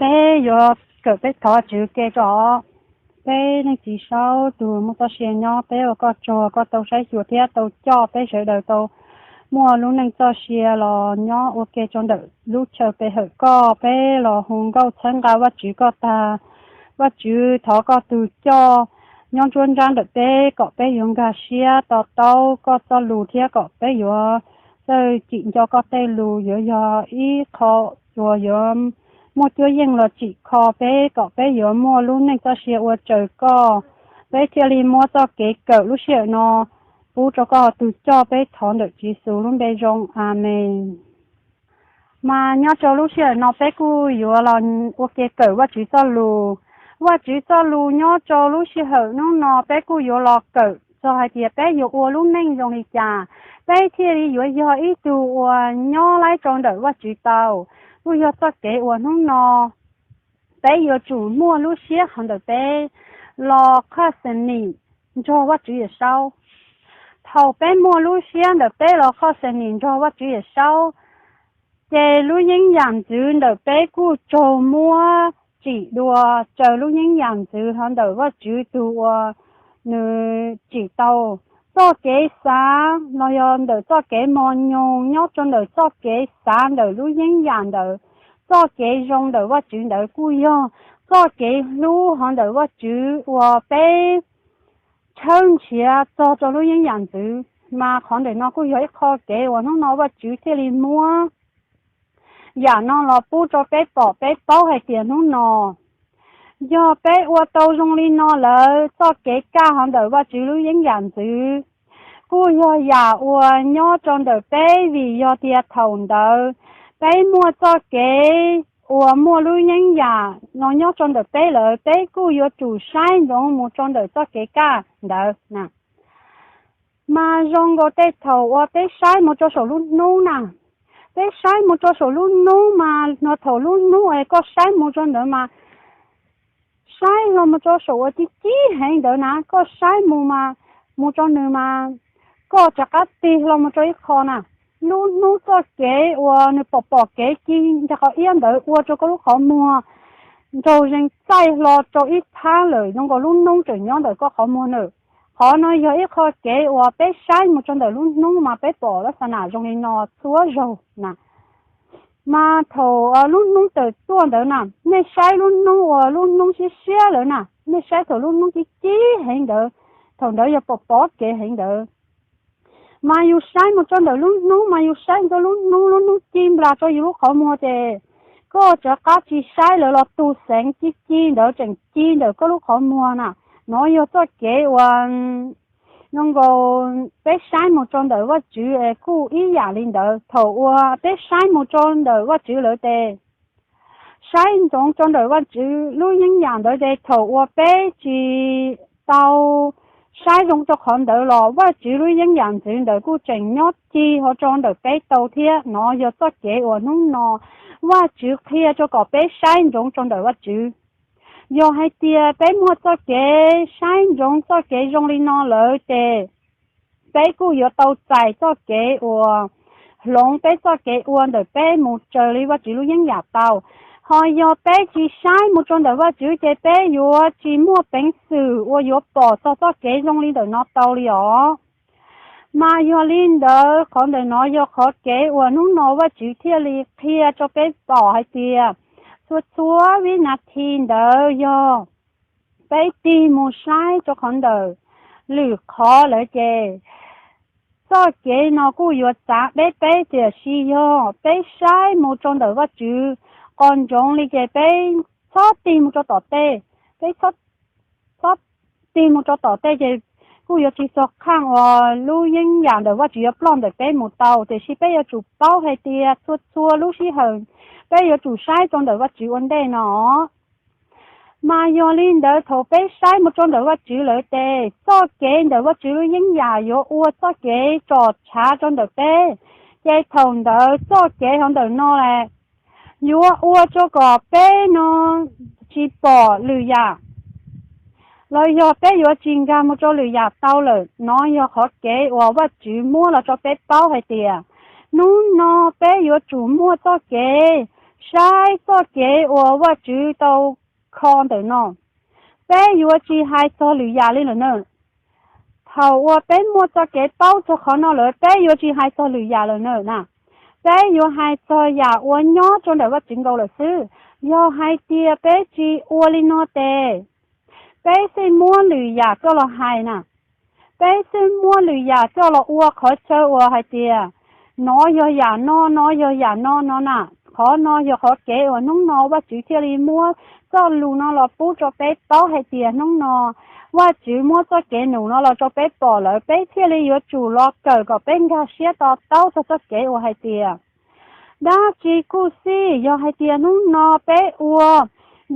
Peb yuav kawm peb thov Tswv ke tso. Peb Leej Txiv saub tus muaj txoj sia nyob, peb ua koj tsaug koj tau saib xyuas thiab tau coj peb sawv daws tau muaj lub neej txoj sia los nyob ua ke rau ntawm lub chaw pe hawm koj. Peb los hu nkauj txhawb nqa Vajtswv koj tag. Vajtswv, thov koj tus coj nyob nruab nrab ntawm peb kom peb yuav nkag siab to taub koj txoj lus thiab kom peb yuav txawj cim nco koj tej lus, yuav yog ib qho uas yuav muaj cuab yeej los tsim kho peb kom peb yuav muaj lub neej txoj sia ua raws koj. Peb thiaj li muab txoj kev kawm lub sij hawm no pub rau koj tus coj, peb thov ntawm Tswv Yexus lub npe zoo, Amees. Mas nyob rau lub sij hawm no peb kuj yuav los ua ke kawm Vajtswv txoj lus. Vajtswv txoj lus nyob rau lub sij hawm hnub no peb kuj yuav los kawm txog hais tias peb yuav ua lub neej zoo li cas, peb thiaj li yuav yog ib tug uas nyob laib rau ntawm Vajtswv tau. Kuj yog txoj kev uas hnub no peb yuav tsum muaj lub siab qhov ntawm peb los qhoj xeem nim nrog Vajtswv Yawm Saub. Thaum peb muaj lub siab ntawm peb los qhoj xeem nim nrog Vajtswv Yawm Saub, ces lub yeeb yam ntxwv ntawm peb kuj raug muab tsim dua raws lub yeeb yam ntxwv hov ntawm Vajtswv tus uas nws tsim tau. Txoj kev xav los yog ntawm txoj kev mos nyoos nyob rau ntawm txoj kev xav ntawm lub yeeb yam ntawd, txoj kev zoo ntawm Vajtswv ntawd kuj yog txoj kev hlub hov ntawm Vajtswv uas peb tshawb nrhiav txog rau lub yeeb yam ntxwv. Mas qhov ntawm no kuj yog ib qho kev uas hnub no Vajtswv thiaj li muab yam no los pub rau peb pom peb paub hais tias hnub no yog peb ua tau zoo li no lawm, txoj kev kaj hov ntawm Vajtswv lub yeeb yam ntxwv kuj yog yam uas nyob rau ntawm peb, vim yog tias thaum ntawd peb muaj txoj kev uas muaj lub yeeb yam no nyob rau ntawm peb lawm, peb kuj yuav tsum saib ntsoov mus rau ntawm txoj kev kaj ntawd na. Mas zoo nkaus tej thaum uas peb saib mus rau saum lub hnub na, peb saib mus rau saum lub hnub mas no thaum lub hnub es koj saib mus rau ntawd mas saib hlo mus rau saum uas ci cib heev ntawd na, koj saib mus mas mus rau nws mas koj rov qab tig hlo mus rau ib qho na. Lub hnub txoj kev uas nws pom pom kev ci ntag qhov iab ntawd ua rau koj lub qhov muag nraug zeeg txaij hlo rau ib thab lawm, zoo nkaus lub hnub tseem nyob ntawm koj qhov muag na. Qhov no yog ib qho kev uas peb saib mus rau ntawm lub hnub mas peb pom lab xa nam zoo li no txhua zaug na. Mas thaum lub hnub tawm tuaj ntawd na, nej saib lub hnub uas lub hnub siab siab lawm na, nej saib thaum lub hnub ci cib heev ntawd, thaum ntawd yog pom pom kev heev ntawd. Mas yus saib mus rau ntawm lub hnub mas yus saib ntawm lub hnub, lub hnub ci nplas rau yus lub qhov muag ces koj rov qab tsis saib lawv los tu xeev ci ci ntawd tseem ci ntawm koj lub qhov muag na. No yog txoj kev uas zoo nkaus peb saib mus rau ntawm Vajtswv es kuj ib yam li ntawd. Thaum uas peb saib mus rau ntawm Vajtswv lawm ces saib ntsoov rau ntawm Vajtswv lub yeeb yam ntawd ces thaum uas peb tsis tau saib zoo rau qhov ntawd los Vajtswv lub yeeb yam ntxwv ntawd kuj tseem nyob ci hauv rau ntawm peb tau thiab. No yog txoj kev uas hnub no Vajtswv qhia rau kom peb saib ntsoov rau ntawm Vajtswv. Yog hais tias peb muaj txoj kev saib ntsoov txoj kev zoo li no lawm ces peb kuj yuav tau txais txoj kev uas hloov peb txoj kev ua ntawm peb mus raws li Vajtswv lub yeeb yam tau. Ho yog peb tsis saib mus rau ntawm Vajtswv ces peb yuav tsis muaj peev xwm uas yuav pom txog txoj kev zoo li ntawm no tau li os. Mas yog li ntawd qhov ntawm no yog qhov kev uas hnub no Vajtswv thiaj li qhia rau peb pom hais tias txhua txhua vib nas this ntawd yog peb tig mus saib rau qhov ntawm lwm qhov lawm ces txoj kev no kuj yuav txav peb peb, tiam sis yog peb saib mus rau ntawm Vajtswv qos ntsoov li ces peb txhob tig mus rau tom tej. Peb txhob tig mus rau tom tej ces kuj yuav tsis txog qhaj uas lub yeeb yam ntawm Vajtswv yuav ploj ntawm peb mus tau. Tiam sis peb yuav tsum paub hais tias txhua txhua lub sij hawm peb yuav tsum saib rau ntawm Vajtswv ua ntej no. Mas yog li ntawd thaum peb saib mus rau ntawm Vajtswv lawm ces txoj kev ntawm Vajtswv lub yeeb yam yuav ua txoj kev tsom tshav rau ntawm peb. Ces thaum ntawd txoj kev hauv ntawm no las yuav ua rau kom peb no tsis pom lwm yam los yog peb yuav tsis nkag mus rau lwm yam tau lawm. No yog qhov kev uas Vajtswv muab los rau peb paub hais tias hnub no peb yuav tsum muaj txoj kev saib txoj kev uas Vajtswv tau kho ntawm no, peb yuav tsis hais txog lwm yam li lawm na. Thaum uas peb muaj txoj kev paub txog qhov no lawm, peb yuav tsis hais txog lwm yam lawm na. Peb yuav hais txog yam uas nyob rau ntawm Vajtswv nkaus lawm xwb. Yog hais tias peb tsis ua li no ces peb xij muab lwm yam coj los hais na. Peb xij muab lwm yam coj los ua qhov chaw uas hais tias, no yog yam no, no yog yam no no na. Qhov no yog qhov kev uas hnub no Vajtswv thiaj li muab txoj lus no los pub rau peb paub hais tias hnub no Vajtswv muab txoj kev num no los rau peb pom lawm, peb thiaj li yuav tsum los kawm kom peb nkag siab to taub txog txoj kev uas hais tias, dab tsi kuj xij, yog hais tias hnub no peb ua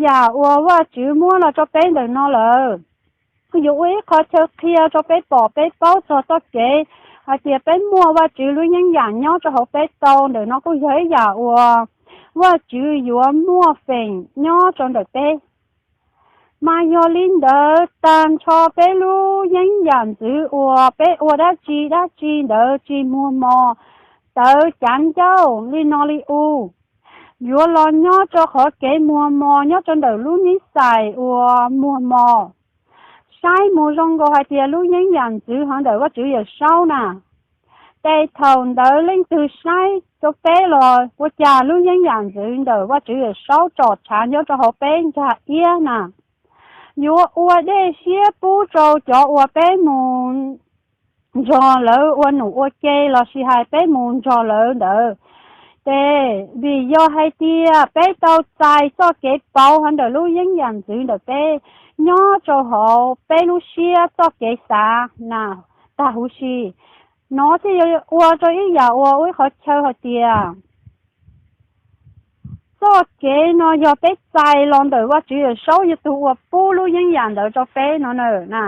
yam uas Vajtswv muab los rau peb ntawm no lawm, yuav ua ib qho chaw qhia rau peb pom peb paub txog txoj kev hais tias peb muaj Vajtswv lub yeeb yam nyob rau hauv peb tau. Ntawm no kuj yog ib yam uas Vajtswv yuav muaj feem nyob rau ntawm peb. Mas yog li ntawd, tag nrho peb lub yeeb yam ntxwv uas peb ua dab tsi dab tsi ntawd tsis muag mos, tawv cav ncauj li no li u, yuav los nyob rau qhov kev muag mos nyob rau ntawm lub nib xais uas muag mos. Saib mus zoo nkaus hais tias lub yeeb yam ntxwv hov ntawm Vajtswv Yawm Saub na, ces thaum ntawd leej twg saib rau peb los ua cas lub yeeb yam ntxwv ntawm Vajtswv Yawm Saub tsom tshav nyob rau hauv peb nkag iab na, yuav ua dej siab pub rau cov uas peb mus nrog lawv ua num ua ke lossis hais peb mus nrog lawv ntawd. Ces vim yog hais tias peb tau txais txoj kev pauv hov ntawm lub yeeb yam ntxwv ntawm peb nyob rau hauv peb lub siab txoj kev xav na tag huv si, no thiaj yuav ua rau ib yam uas ua ib qhov chaw hais tias txoj kev no yog peb txais los ntawm Vajtswv Yawm Saub yog tus uas pub lub yeeb yam ntawd rau peb no na.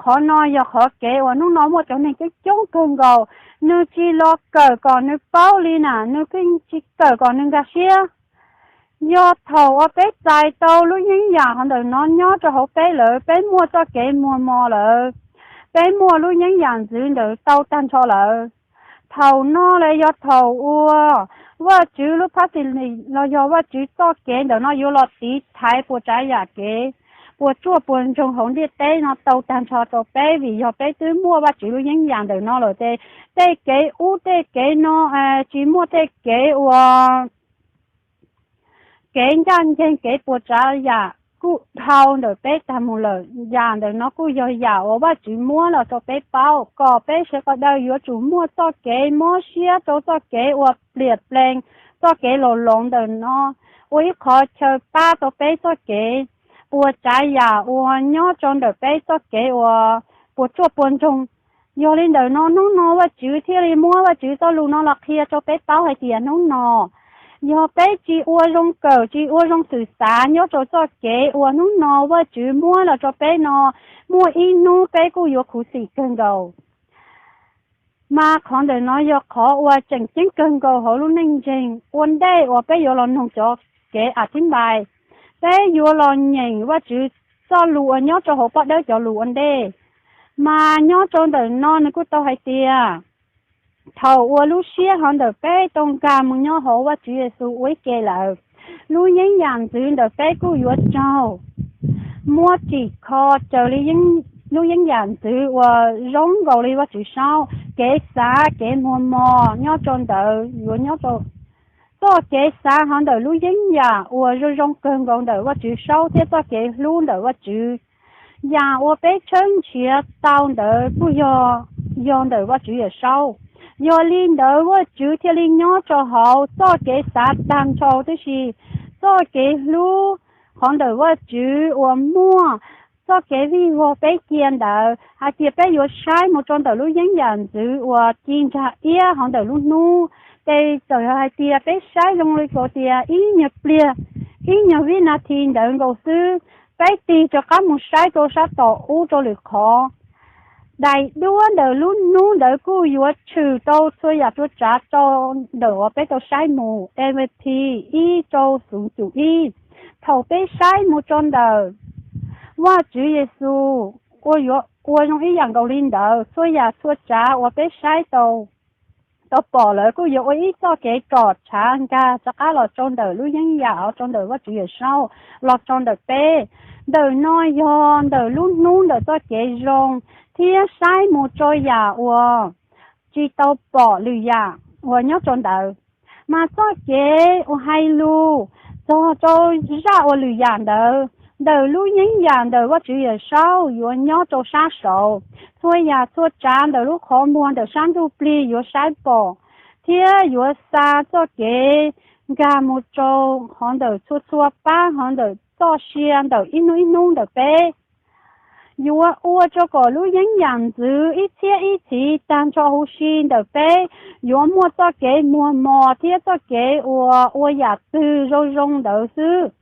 Qhov no yog qhov kev uas hnub no muaj cov neeg coob coob kawg nkaus, nws tsis los kawm kom nws paub li na, nws pheej tsis kawm kom nws nkag siab. Yog thaum uas peb txais tau lub yeeb yam hov ntawm no nyob rau hauv peb lawm, peb muaj txoj kev muag mos lawm, peb muaj lub yeeb yam ntxwv ntawd tau tag nrho lawm. Thaum no los yog thaum uas Vajtswv lub phab xis lis los yog Vajtswv txoj kev ntawm no yuav los tiv thaiv puas tsav yam kev, puas tsuaj puas ntsoog hauv ntiaj teb no tau tag nrho rau peb, vim yog peb twb muaj Vajtswv lub yeeb yam ntawm no lawm ces tej kev ub tej kev no tsis muaj tej kev uas kev ncaj ncees kev puas tsav yam kuj dhau ntawm peb tag mus lawm. Yam ntawm no kuj yog yam uas Vajtswv muab los rau peb paub kom peb sawv daws yuav tsum muaj txoj kev mob siab rau txoj kev uas pliam plees, txoj kev laus laus ntawm no ua ib qhov chaw pab tau peb txoj kev puas tsav yam uas nyob rau ntawm peb txoj kev uas puas tsuaj puas ntsoog. Yog li ntawm no hnub no Vajtswv thiaj li muab Vajtswv txoj lus no los qhia rau peb paub hais tias hnub no yog peb tsis ua zoo kawm tsis ua zoo xwm xav nyob rau txoj kev uas hnub no Vajtswv muab los rau peb no, muaj ib hnub peb kuj yuav khuv xim kawg nkaus. Mas qhov ntawm no yog qhov uas tseem ceeb kawg nkaus hauv lub neej ntseeg ua ntej uas peb yuav los noog cov kev a thib npais, peb yuav los nyeem Vajtswv txoj lus uas nyob rau hauv paj dawb cov lus ua ntej. Mas nyob rau ntawm no nws kuj tau hais tias thaum uas lub siab hov ntawm peb tau nkag mus nyob hauv Vajtswv Yexus ua ib ke lawm, lub yeeb yam ntxwv ntawm peb kuj yuav raug muab tsim kho raws li lub yeeb yam ntxwv uas zoo nkaus li Vajtswv saub. Kev xav kev muag mos nyob rau ntawd yuav nyob rau txoj kev xav hov ntawm lub yeeb yam uas zoo zoo kawg nkaus ntawm Vajtswv saub thiab txoj kev hlub ntawm Vajtswv. Yam uas peb tshawb nrhiav tau ntawd kuj yog, yog ntawm Vajtswv Yawm Saub. Yog li ntawd Vajtswv thiaj li nyob rau hauv txoj kev xav tag nrho tib si. Txoj kev hlub hov ntawm Vajtswv uas muaj txoj kev vij vog peb cia ntawd hais tias peb yuav saib mus rau ntawm lub yeeb yam ntxwv uas ci ntsa iab hov ntawm lub hnub. Ces txawm hais tias peb saib zoo li kaus tias ib nyuag pliag, ib nyuag vib nas this ntawd nkaus xwb, peb tig rov qab mus saib rau sab tom ub rau lwm qhov. Daim duab ntawm lub hnub ntawd kuj yuav tshwm tau txhua yam txhua tsav rau ntawm uas peb tau saib mus, E P ib rau xoom cum ib. Thaum peb saib mus rau ntawm Vajtswv Yexus uas yuav ua zoo ib yam nkaus li ntawd, txhua yam txhua tsav uas peb saib tau tau pom lawm kuj yuav ua ib txoj kev tsom tshav nkag rov qab los rau ntawm lub yeeb yam hauv rau ntawm Vajtswv Yawmsaub los rau ntawm peb. Ntawm no yog ntawm lub hnub ntawm txoj kev zoo thiab saib mus rau yam uas tsis tau pom lwm yam uas nyob rau ntawd. Mas txoj kev uas hais lus txog rau zaj uas lwm yam ntawd ntawm lub yeeb yam ntawm Vajtswv Yawmsaub yuav nyob rau sab saud. Txhua yam txhua tsav ntawm lub qhov muag ntawm sab ntsuj plig yuav saib pom thiab yuav xa txoj kev nkag mus rau hov ntawm txhua txhua pab hov ntawm txoj sia ntawm ib hnub ib hnub ntawm peb. Yuav ua rau kom lub yeeb yam ntxwv ib txhiab ib txhis tag nrho huv si ntawm peb yuav muaj txoj kev muag mos thiab txoj kev uas ua yam twg zoo zoo ntawd xwb.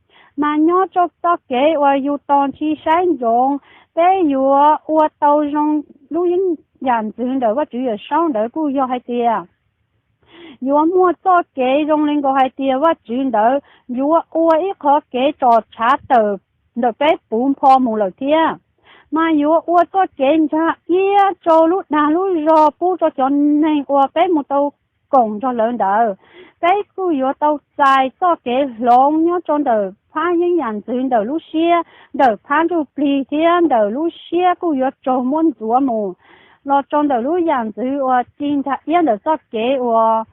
Mas nyob rau txoj kev uas yus tos ntsis saib ntsoov, peb yuav ua tau zoo. Lub yeeb yam ntxwv ntawm Vajtswv Yawmsaub ntawd kuj yog hais tias yuav muaj txoj kev zoo li nkaus hais tias Vajtswv ntawd yuav ua ib qhov kev tsom tshav tawm ntawm peb puv npho mus lawm thiab. Mas yuav ua txoj kev ntsag iab rau lub dag lub zog pub rau cov neeg uas peb mus tau koom nrog lawv ntawd. Peb kuj yuav tau txais txoj kev hloov nyob rau ntawm phab yeeb yam ntxwv ntawm lub siab, ntawm phab ntsuj plig thiab ntawm lub siab kuj yuav raug muab ntxuav mus los rau ntawm lub yam ntxwv uas ci ntsag iab ntawm txoj kev uas,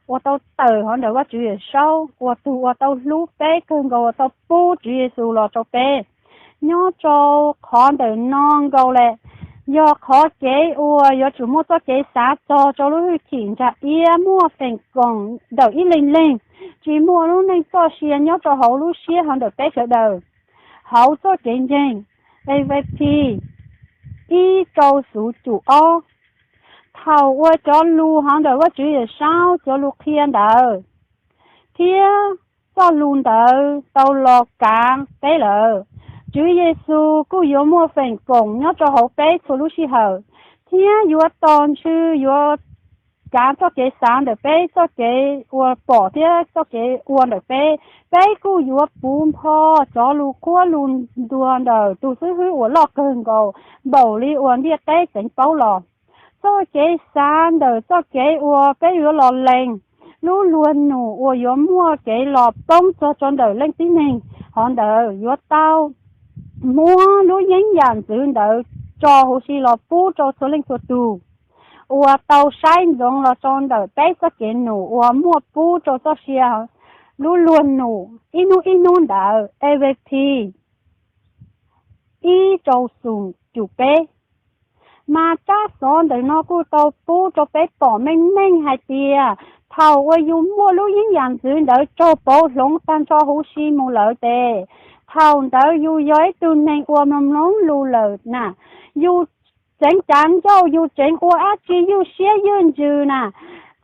uas tau tawm hov ntawm Vajtswv Yawmsaub uas tus uas tau hlub peb kawg nkaus uas tau pub Tswv Yexus los rau peb. Nyob rau qhov ntawm no nkaus lawm, yog qhov kev uas yuav tsum muaj txoj kev xav txog rau lub hwj chim ntsag iab muaj feem koom ntawm ib leeg leeg. Tsis muaj lub neej txoj sia nyob rau hauv lub siab hov ntawm peb sawv daws. Hauv txoj kev ntseeg, Efexus ib rau xus cum ob, thaum uas cov lus hov ntawm Vajtswv Yawmsaub cov lus qhia ntawd thiab txoj lus ntawd tau los kav peb lawm, Tswv Yexus kuj yuav muaj feem koom nyob rau hauv peb txhua lub sij hawm, thiab yuav tos ntsws yuav kav txoj kev xav ntawm peb, txoj kev uas pom thiab txoj kev ua ntawm peb. Peb kuj yuav puv npho cov lus qhuab lus ntuas ntawm tus xib hwb uas loj kawg nkaus npaum li uas ntiaj teb tseem paub los. Txoj kev xav ntawm txoj kev uas peb yuav los lees lub luag num uas yuav muaj kev los poob txog rau ntawm leej tib neeg hov ntawd yuav tau muab lub yeeb yam ntxwv ntawd tso huv si los pub rau txhua leej txhua tus uas tau saib ntsoov los rau ntawm peb txoj kev num uas muaj pub rau txoj sia lub luag num ib hnub ib hnub ntawd. Efexus ib rau xus cum peb. Mas tsab xov ntawm no kuj tau pub rau peb pom meej meej hais tias thaum uas yus muaj lub yeeb yam ntxwv ntawd raug pauv hloov tag nrho huv si mus lawm tes, thaum ntawd yus yog ib tug neeg uas mloog mloog lus lawm na. Yus tseev cav ncauj, yus tseev ua dab tsi ywj siab ywj ntsws na,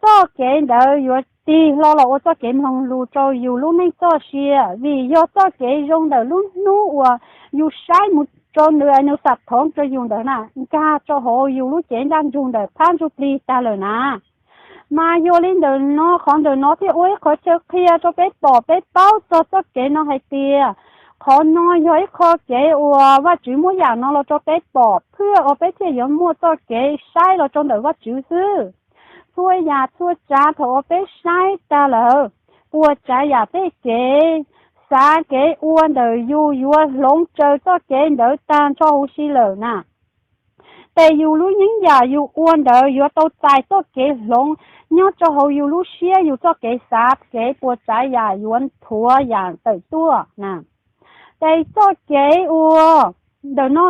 txoj kev ntawd yuav tig hlo los ua txoj kev mloog lus rau yus lub neej txoj sia, vim yog txoj kev zoo ntawm lub hnub uas yus saib mus rau nws, nws xam thoov rau yus ntawd na, nkag rau hauv yus lub cev ntaj ntsug ntawm phab ntsuj plig tag lawm na. Mas yog li ntawm no, qhov ntawm no thiaj ua ib qhov chaw qhia rau peb pom peb paub txog txoj kev no hais tias qhov no yog ib qho kev uas Vajtswv muab yam no los rau peb pom, phwj uas peb thiaj yuav muaj txoj kev saib los rau ntawm Vajtswv xwb. Txhua yam txhua tsav thaum uas peb saib tag lawm, puas tsav yam tej kev xav kev ua ntawm yus yuav hloov raws txoj kev ntawd tag nrho huv si lawm na. Ces yus lub yeeb yam yus ua ntawd yuav tau txais txoj kev hloov nyob rau hauv yus lub siab, yus txoj kev xav kev puas tsav yam yuav nthuav yam tawm tuaj na. Ces txoj kev ua ntawm no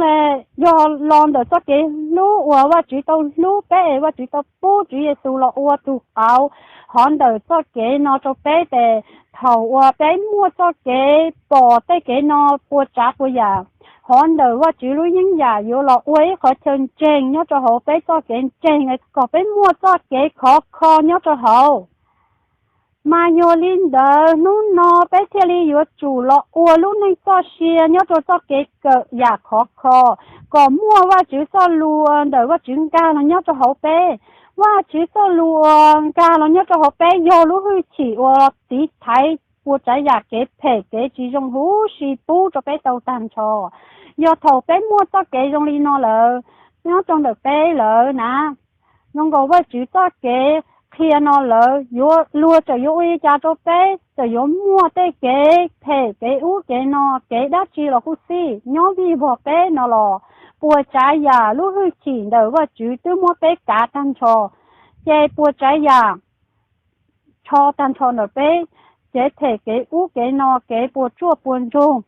yog los ntawm txoj kev hlub uas Vajtswv tau hlub peb es Vajtswv tau pub Tswv Yexus los ua tus qauv hov ntawm txoj kev no rau peb. Ces thaum uas peb muaj txoj kev pom tej kev no puas tsav puas yam, hov ntawm Vajtswv lub yeeb yam yuav los ua ib qhov chaw ntseeg nyob rau hauv peb txoj kev ntseeg kom peb muaj txoj kev khov kho nyob rau hauv. Mas yog li ntawd hnub no peb thiaj li yuav tsum los ua lub neej txoj sia nyob rau txoj kev kawm yam khov kho, kom muaj Vajtswv txoj lus ntawm Vajtswv nkag los nyob rau hauv peb. Vajtswv txoj lus uas nkag los nyob rau hauv peb yog lub hwj chim uas tiv thaiv puas tsav yam kev phem kev tsis zoo huv si pub rau peb tau tag nrho. Yog thaum peb muaj txoj kev zoo li no lawm nyob rau ntawm peb lawm na, zoo nkaus Vajtswv txoj kev qhia no lawm, yuav luag txawm yuav ua li cas rau peb, txawm yuav muaj tej kev phem kev ub kev no kev dab tsi los kuj xij, nyob vij vog peb no los puas tsav yam lub hwj chim ntawm Vajtswv twb muab peb kav tag nrho, ces puas tsav yam tsho tag nrho ntawm peb, kev phem kev ub kev no kev puas tsuaj puas ntsoog,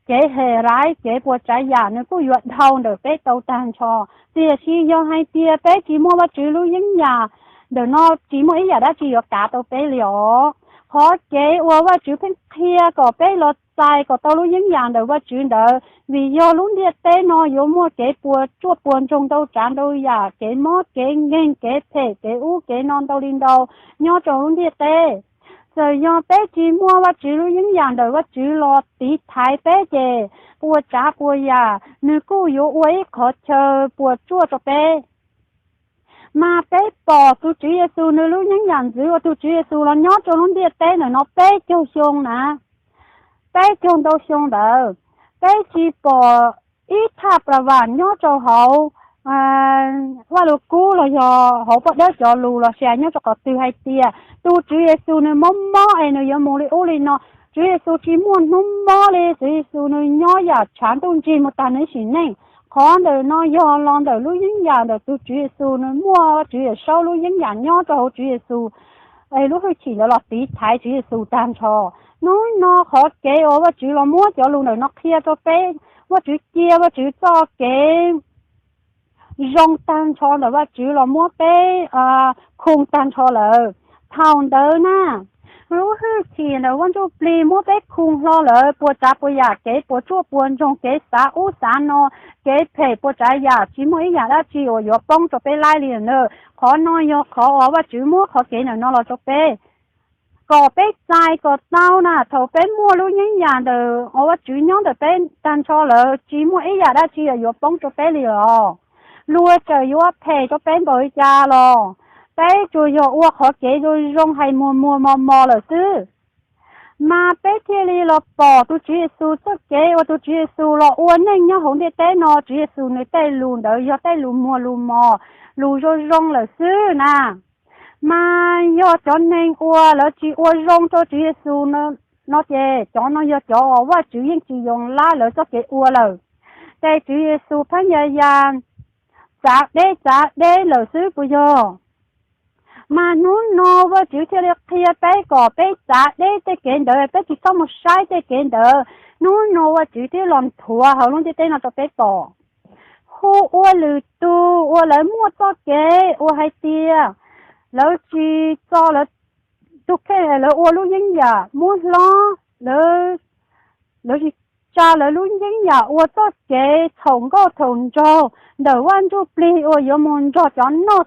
kev hem raiv kev puas tsav yam nws kuj yuav dhau ntawm peb tau tag nrho. Tiam sis yog hais tias peb tsis muaj Vajtswv lub yeeb yam ntawm no tsis muaj ib yam dab tsi yuav kav tau peb li os. Qhov kev uas Vajtswv pheej qhia kom peb los txais kom tau lub yeeb yam ntawm Vajtswv ntawd vim yog lub ntiaj teb no yuav muaj kev puas tsuaj puas ntsoog ntau tsav ntau yam, kev mob kev nkeeg kev phem kev ub kev no ntau li ntau nyob rau lub ntiaj teb. Txawm yog peb tsis muaj Vajtswv lub yeeb yam ntawm Vajtswv los tiv thaiv peb ces puas tsav puas yam nws kuj yuav ua ib qhov chaw puas tsuaj rau peb. Mas peb pom tus Tswv Yexus nws lub yeeb yam ntxwv uas tus Tswv Yexus los nyob rau lub ntiaj teb ntawm no peb caug xyoo na, peb caug ntau xyoo ntawd, peb tsis pom ib thaj plas vas nyob rau hauv Vaj Lug Kub los yog hauv paj dawb cov lus los sis nyob rau qhov twg hais tias tus Tswv Yexus nws mob mob es nws yuav mus li ub li no. Tswv Yexus tsis muaj hnub mob li, Tswv Yexus nws nyob yam tshav ntuj ntsig mus tag nws sim neej. Qhov ntawm no yog los ntawm lub yeeb yam ntawm tus Tswv Yexus nws muaj Tswv Yawm Saub lub yeeb yam nyob rau hauv Tswv Yexus es lub hwj chim ntawd los tiv thaiv Tswv Yexus tag nrho. Hnub no qhov kev uas Vajtswv los muab cov lus ntawm no qhia rau peb, Vajtswv cia Vajtswv txoj kev zoo tag nrho ntawm Vajtswv los muab peb khoo tag nrho lawm. Thaum ntawd na, lub hwj chim ntawm Vaj Ntsujplig muab peb khoo hlo lawm, puas tsav puas yam kev puas tsuaj puas ntsoog, kev xav ub xav no, kev phem puas tsav yam tsis muaj ib yam dab tsi uas yuav poob rau peb laij li na. Qhov no yog qhov uas Vajtswv muab qhov kev ntawm no los rau peb kom peb txais kom tau na. Thaum peb muaj lub yeeb yam ntawm uas Vajtswv nyob ntawm peb tag nrho lawm tsis muaj ib yam dab tsi uas yuav poob rau peb li os. Luag txawm yuav phem rau peb npaum li cas los peb tsuas yog ua qhov kev zoo zoo hais muag muag mos mos lawm xwb. Mas peb thiaj li los pom tus Tswv Yexus txoj kev uas tus Tswv Yexus los ua neej nyob hauv ntiaj teb no. Tswv Yexus nws tej lus ntawd yog tej lus muag lus mos, lus zoo zoo lawm xwb na. Mas yog cov neeg uas lawv tsis ua zoo rau Tswv Yexus no ces cov no yog cov uas Vajtswv yeej tsis yoo lab lawv txoj kev ua lawm. Ces Tswv Yexus pheej ya ya txav deb txav deb lawm xwb puas yog? Mas hnub no Vajtswv thiaj li qhia peb kom peb txav deb tej kev ntawd, peb tsis txhob mus saib tej kev ntawd. Hnub no Vajtswv thiaj los nthuav hauv lub ntiaj teb no rau peb pom. Hu ua lwm tus uas lawv muaj txoj kev uas hais tias lawv tsis txo lawv tus kheej, lawv ua lub yeeb yam muab hlob, lawv tsis tsa lawv lub yeeb yam ua txoj kev txhaum nkauj txhaum nraug ntawm Vaj Ntsujplig uas yuav mus nrog cov noj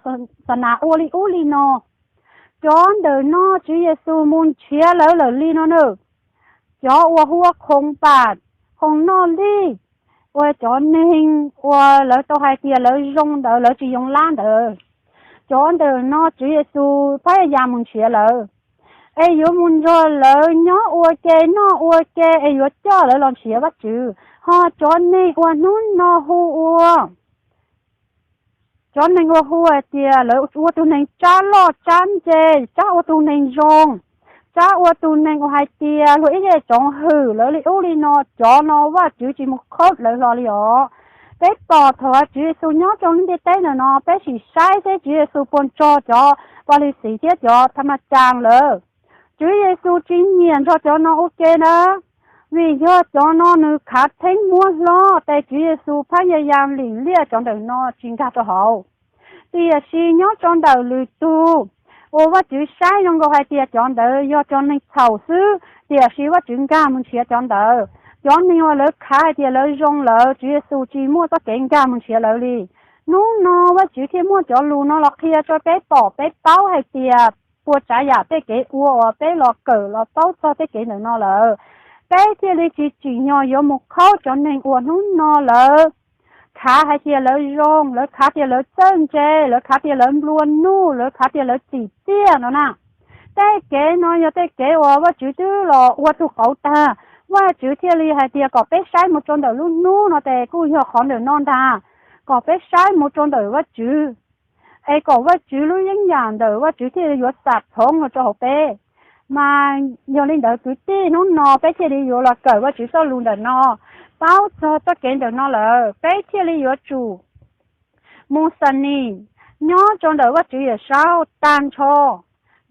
xa nas ua li ub li no. Cov ntawm no Tswv Yexus mus nrhiav lawv lawm li no na. Cov uas hu ua khoom pam, khoom noj lij, uas cov neeg uas lawv tau hais tias lawv zoo ntawd lawv tsis yoo lab ntawd, cov ntawm no Tswv Yexus phab ya mus nrhiav lawv, es yuav mus nrog lawv nyob ua ke noj ua ke es yuav coj lawv los nrhiav Vajtswv. Ho cov neeg uas hnub no hu ua cov neeg uas hu hais tias lawv ua tus neeg tsab loj tsab ntse, tsab ua tus neeg zoo, tsab ua tus neeg uas hais tias luag ib yam tsoov hwm lawv li ub li no, cov no Vajtswv tsis mus khaub lawv hlo li os. Peb pom thaum Tswv Yexus nyob rau lub ntiaj teb ntawm no, peb sim saib seb Tswv Yexus puas nrog cov Fas Lis Xis thiab cov Thas Mas Cas lawm. Tswv Yexus tsis nyiam nrog cov no ua ke na, vim yog cov no nws khav theeb muab hlob, ces Tswv Yexus phab ya ya lim liaj cov ntawm no tsis nkag rau hauv. Tiam sis nyob rau ntawm lwm tus uas Vajtswv saib zoo nkaus hais tias cov ntawd yog cov neeg txhaum xwb, tiam sis Vajtswv nkag mus nrhiav cov ntawd. Cov neeg uas lawv khav hais tias lawv zoo lawm, Tswv Yexus tsis muaj txoj kev nkag mus nrhiav lawv li. Hnub no Vajtswv thiaj muaj cov lus no los qhia rau peb pom peb paub hais tias puas tsav yam tej kev ua uas peb los kawm los paub txog tej kev ntawm no lawm, peb thiaj li tsis tsim nyog yuav mus khaub cov neeg uas hnub no lawv khav hais tias lawv zoo, lawv khav tias lawv txawj ntse, lawv khav tias lawv nplua nuj, lawv khav tias lawv txim txiaj no na. Tej kev no yog tej kev uas Vajtswv twb los ua tug qauv tag. Vajtswv thiaj li hais tias kom peb saib mus rau ntawm lub hnub no ces kuj yog qhov ntawm no ntag, kom peb saib mus rau ntawm Vajtswv. es kom Vajtswv lub yeeb yam ntawm Vajtswv thiaj yuav xam phoov los rau hauv peb. Mas yog li ntawd kwv tij, hnub no peb thiaj li yuav los kawm Vajtswv txoj lus ntawm no, paub txog txoj kev ntawm no lawm peb thiaj li yuav tsum mus xam nim nyob rau ntawm Vajtswv Yawmsaub tag nrho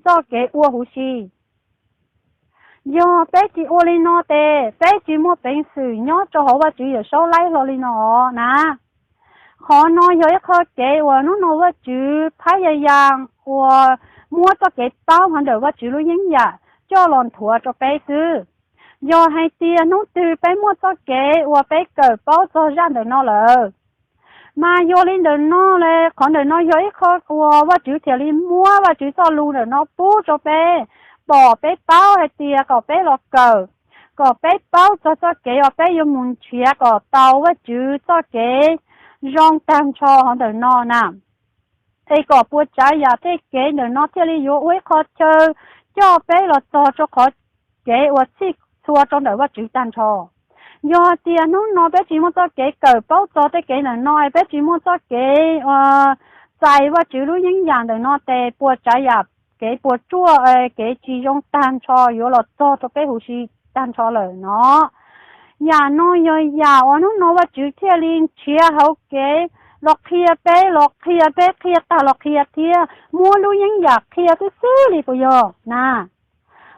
txoj kev ua huv si. Yog peb tsis ua li no ces peb tsis muaj peev xwm nyob rau hauv Vajtswv Yawmsaub laib hlo li no na. Qhov no yog ib qho kev uas hnub no Vajtswv phab ya ya uas muab txoj kev paub hauv ntawm Vajtswv lub yeeb yam coj los nthuav rau peb xwb. Yog hais tias hnub twg peb muaj txoj kev uas peb kawm paub txog zaj ntawm no lawm, mas yog li ntawm no le, qhov ntawm no yog ib qho uas Vajtswv thiaj li muab Vajtswv txoj lus ntawm no pub rau peb, pom peb paub hais tias kom peb los kawm, kom peb paub txog txoj kev uas peb yuav mus nrhiav kom tau Vajtswv txoj kev zoo tag nrho hauv ntawm no na. Es kom puas tsav yam tej kev ntawm no thiaj li yuav ua ib qho chaw coj peb los txog rau qhov kev uas txhij txhua rau ntawm Vajtswv tag nrho. Yog tias hnub no peb tsis muaj txoj kev kawm paub txog tej kev ntawm no, peb tsis muaj txoj kev txais Vajtswv lub yeeb yam ntawm no ces puas tsav yam kev puas tsuaj, kev tsis zoo tag nrho yuav los txog rau peb huv si tag nrho lawm no. Yam no yog yam uas hnub no Vajtswv thiaj li nrhiav hauv kev los qhia peb, los qhia peb, qhia tag los qhia thiab, muab lub yeeb yam qhia xwb xwb li puas yog na?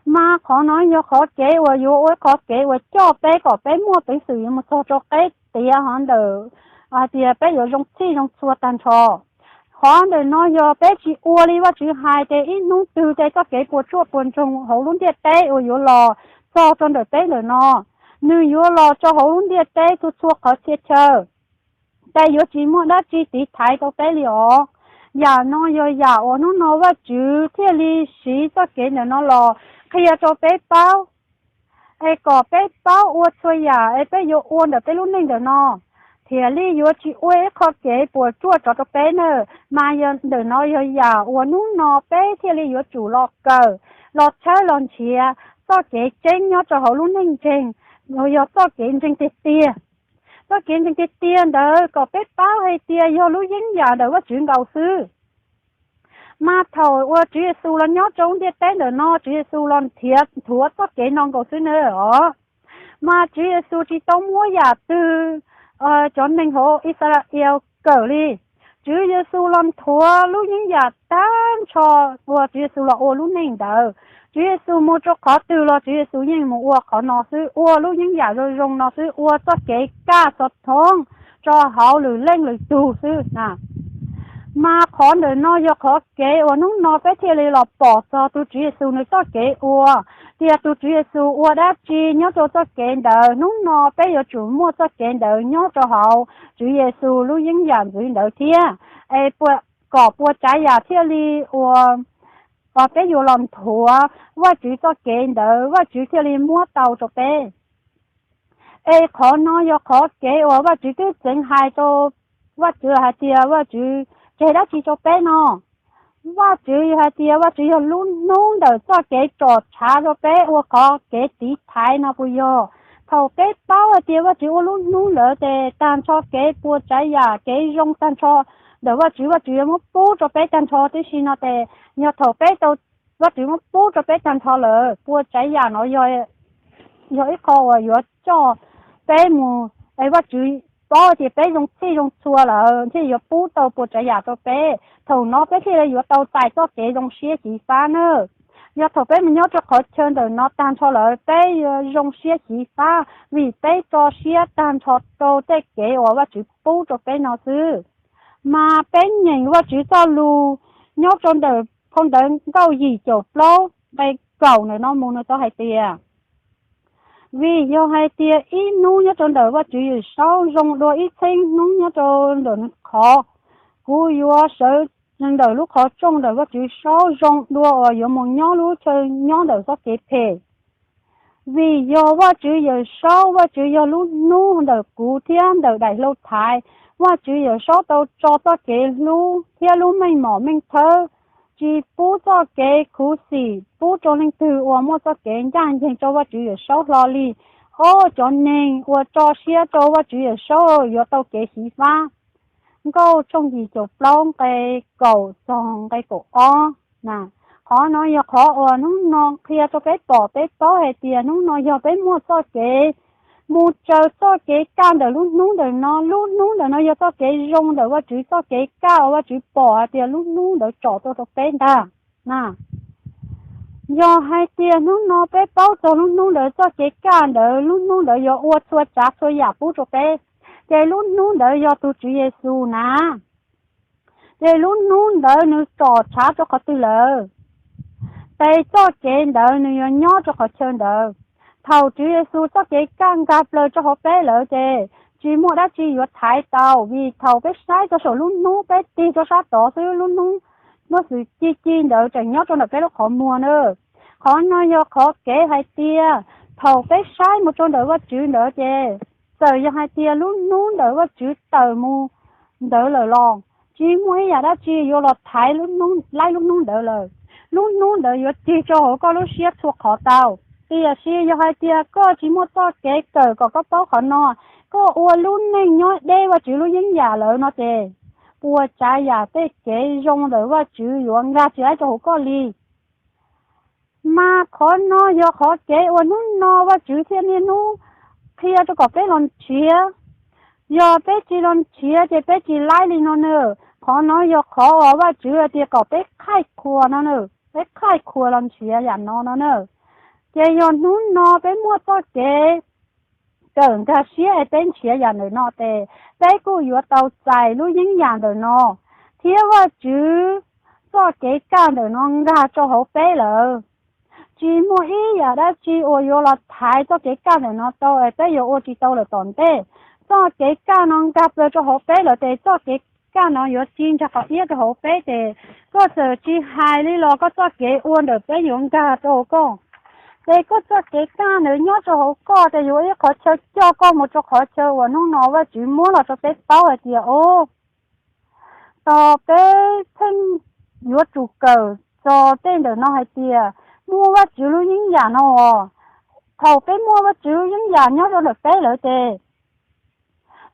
Mas qhov no yog qhov kev uas yuav ua qhov kev uas coj peb kom peb muaj peev xwm yuav mus txog rau qeb tiav hov ntawm hais tias peb yuav zoo txhij zoo txhua tag nrho. Qhov ntawm no yog peb tsis ua li Vajtswv hais ces ib hnub twg tej txoj kev puas tsuaj puas ntsoog hauv lub ntiaj teb uas yuav los txog rau ntawm peb ntawm no, nws yuav los rau hauv lub ntiaj teb txhua txhua qhov txhia chaw, ces yuav tsis muaj dab tsi tiv thaiv tau peb li os. Yam no yog yam uas hnub no Vajtswv thiaj li siv txoj kev ntawm no los qhia rau peb paub, es kom peb paub ua txhua yam es peb yuav ua ntawm peb lub neej ntawm no, thiaj li yuav tsis ua ib qho kev puas tsuaj rov rau peb na. Mas yog ntawm no yog yam uas hnub no peb thiaj li yuav tsum los kawm, los tshawb los nrhiav txoj kev tseeb nyob rau hauv lub neej ntseeg, yog txoj kev ntseeg tiag tiag. Txoj kev ntseeg tiag tiag ntawd kom peb paub hais tias yog lub yeeb yam ntawm Vajtswv nkaus xwb. Mas thaum uas Tswv Yexus los nyob rau lub ntiaj teb ntawm no, Tswv Yexus los nrhiav nthuav txoj kev no nkaus xwb na os. Mas Tswv Yexus tsis tau muab yam twg cov neeg hauv Yixalayees kawm li. Tswv Yexus los nthuav lub yeeb yam tag nrho uas Tswv Yexus los ua lub neej ntawd. Tswv Yexus mus rau qhov twg los Tswv Yexus yeej mus ua qhov no xwb, ua lub yeeb yam zoo zoo no xwb, ua txoj kev kaj xov thoob rau hauv lwm leej lwm tug xwb na. Mas qhov ntawm no yog qhov kev uas hnub no peb thiaj li los pom txog tus Tswv Yexus nws txoj kev ua, tias tus Tswv Yexus ua dab tsi nyob rau txoj kev ntawd, hnub no peb yuav tsum muaj txoj kev ntawd nyob rau hauv Tswv Yexus lub yeeb yam ntxwv ntawd thiab. Es kom puas tsav yam thiaj li ua, peb yuav los nthuav Vajtswv txoj kev ntawd, Vajtswv thiaj li muab tau rau peb. Es qhov no yog qhov kev uas Vajtswv twb txeev hais rau, Vajtswv hais tias Vajtswv tseg dab tsi rau peb no. Vajtswv yog hais tias Vajtswv yog lub hnub ntawm txoj kev tsom tshav rau peb ua qhov kev tiv thaiv no puas yog? Thaum peb paub hais tias Vajtswv ua lub hnub ntawd ces tag nrho kev puas tsav yam kev zoo tag nrho ntawm Vajtswv, Vajtswv yuav muab pub rau peb tag nrho tib si no ces, yog thaum peb tau Vajtswv muab pub rau peb tag nrho lawm, puas tsav yam no yog ib qho uas yuav coj peb mus, es Vajtswv paub tias peb zoo txhij zoo txhua lawm thiaj yuav pub tau puas tsav yam rau peb. Thaum no peb thiaj li yuav tau txais txoj kev zoo siab xyiv fab na. Yog thaum peb mus nyob rau qhov chaw ntawm no tag nrho lawm, peb yuav zoo siab xyiv fab vim peb tso siab tag nrho rau tej kev uas Vajtswv pub rau peb no xwb. Mas peb nyeem Vajtswv txoj lus nyob rau ntawm phau ntawv Nkauj yim caum plaub nqe kaum ntawm no mus nws tau hais tias, vim yog hais tias ib hnub nyob rau ntawm Vajtswv Yawmsaub zoo dua ib txhiab hnub nyob rau ntawm nws qhov, kuv yuav sawv ntawm lub qhov rooj ntawm Vajtswv Saub zoo dua uas yuav mus nyob lub chaw nyob ntawm txoj kev phem. Vim yog Vajtswv Yawmsaub, Vajtswv yog lub hnub ntawm kuv thiab ntawm daim hlau thaiv. Vajtswv Yawmsaub tau tso txoj kev hlub thiab lub meej mom meej thawb, tsis pub txoj kev khuv xim pub rau leej twg uas muaj txoj kev ncaj ncees rau Vajtswv Yawmsaub hlo li. Ob cov neeg uas tso siab rau Vajtswv Yawmsaub yuav tau kev xyiv fab. Nkauj tshooj yim caum plaub nqe kaum txog nqe kaum ob na. Qhov no yog qhov uas hnub no qhia rau peb pom peb paub hais tias hnub no yog peb muaj txoj kev mus raws txoj kev kaj ntawm lub hnub ntawm no. Lub hnub ntawm no yog txoj kev zoo ntawm Vajtswv, txoj kev kaj uas Vajtswv pom hais tias lub hnub ntawd tsom tuaj rau peb ntag na. Yog hais tias hnub no peb paub txog lub hnub ntawd, txoj kev kaj ntawd, lub hnub ntawd yuav ua txhua tsav txhua yam pub rau peb, ces lub hnub ntawd yog tus Tswv Yexus na. Ces lub hnub ntawd nws tsom tshav rau qhov twg lawm, ces txoj kev ntawd nws yuav nyob rau qhov chaw ntawd. Thaum Tswv Yexus txoj kev kaj nkag plaws rau hauv peb lawm ces tsis muaj dab tsi yuav thaiv tau, vim thaum peb saib rau saum lub hnub, peb tig rau sab tod xwb, lub hnub muaj xwm ci ci ntawd tseem nyob rau ntawm peb lub qhov muag na. Qhov no yog qhov kev hais tias thaum peb saib mus rau ntawm Vajtswv ntawd ces txawm yog hais tias lub hnub ntawm Vajtswv tawm mus ntawd lawm los tsis muaj ib yam dab tsi yuav los thaiv lub hnub, laib lub hnub ntawd lawm. Lub hnub ntawd yuav tig rau hauv koj lub siab txhua qhov tau. Tiam sis yog hais tias koj tsis muaj txoj kev kawm kom koj paub qhov no, koj ua lub neej nyob deb Vajtswv lub yeeb yam lawm no ces puas tsav yam tej kev zoo ntawm Vajtswv yuav nkag tsis laib rau hauv koj li. Mas qhov no yog qhov kev uas hnub no Vajtswv thiaj niaj hnub qhia rau kom peb los nrhiav. Yog peb tsis los nrhiav ces peb tsis laib li no na. Qhov no yog qhov uas Vajtswv hais tias kom peb qhaij qhuas no na, peb qhaij qhuas los nrhiav yam no no na. Ces yog hnub no peb muaj txoj kev kawm nkag siab es peb nrhiav yam ntawm no ces peb kuj yuav tau txais lub yeeb yam ntawm no, thiab Vajtswv txoj kev kaj ntawm no nkag rau hauv peb lawm. Tsis muaj ib yam dab tsi uas yuav los thaiv txoj kev kaj ntawm no tau es peb yuav ua tsis tau lawm tom ntej. Txoj kev kaj no nkag plaws rau hauv peb lawm ces txoj kev kaj no yuav ci ntsa qhov iab rau hauv peb ces koj txawm tsis hais li los koj txoj kev ua ntawm peb yuav nkag rau hauv koj. Ces koj txoj kev kaj ntawd nyob rau hauv koj ces yuav ib qhov chaw coj koj mus rau qhov chaw uas hnub no Vajtswv muab los rau peb paub hais tias o, tos peb pheej yuav tsum kawm txog tej ntawm no hais tias muaj Vajtswv lub yeeb yam no os. Thaum peb muaj Vajtswv lub yeeb yam nyob rau ntawm peb lawm ces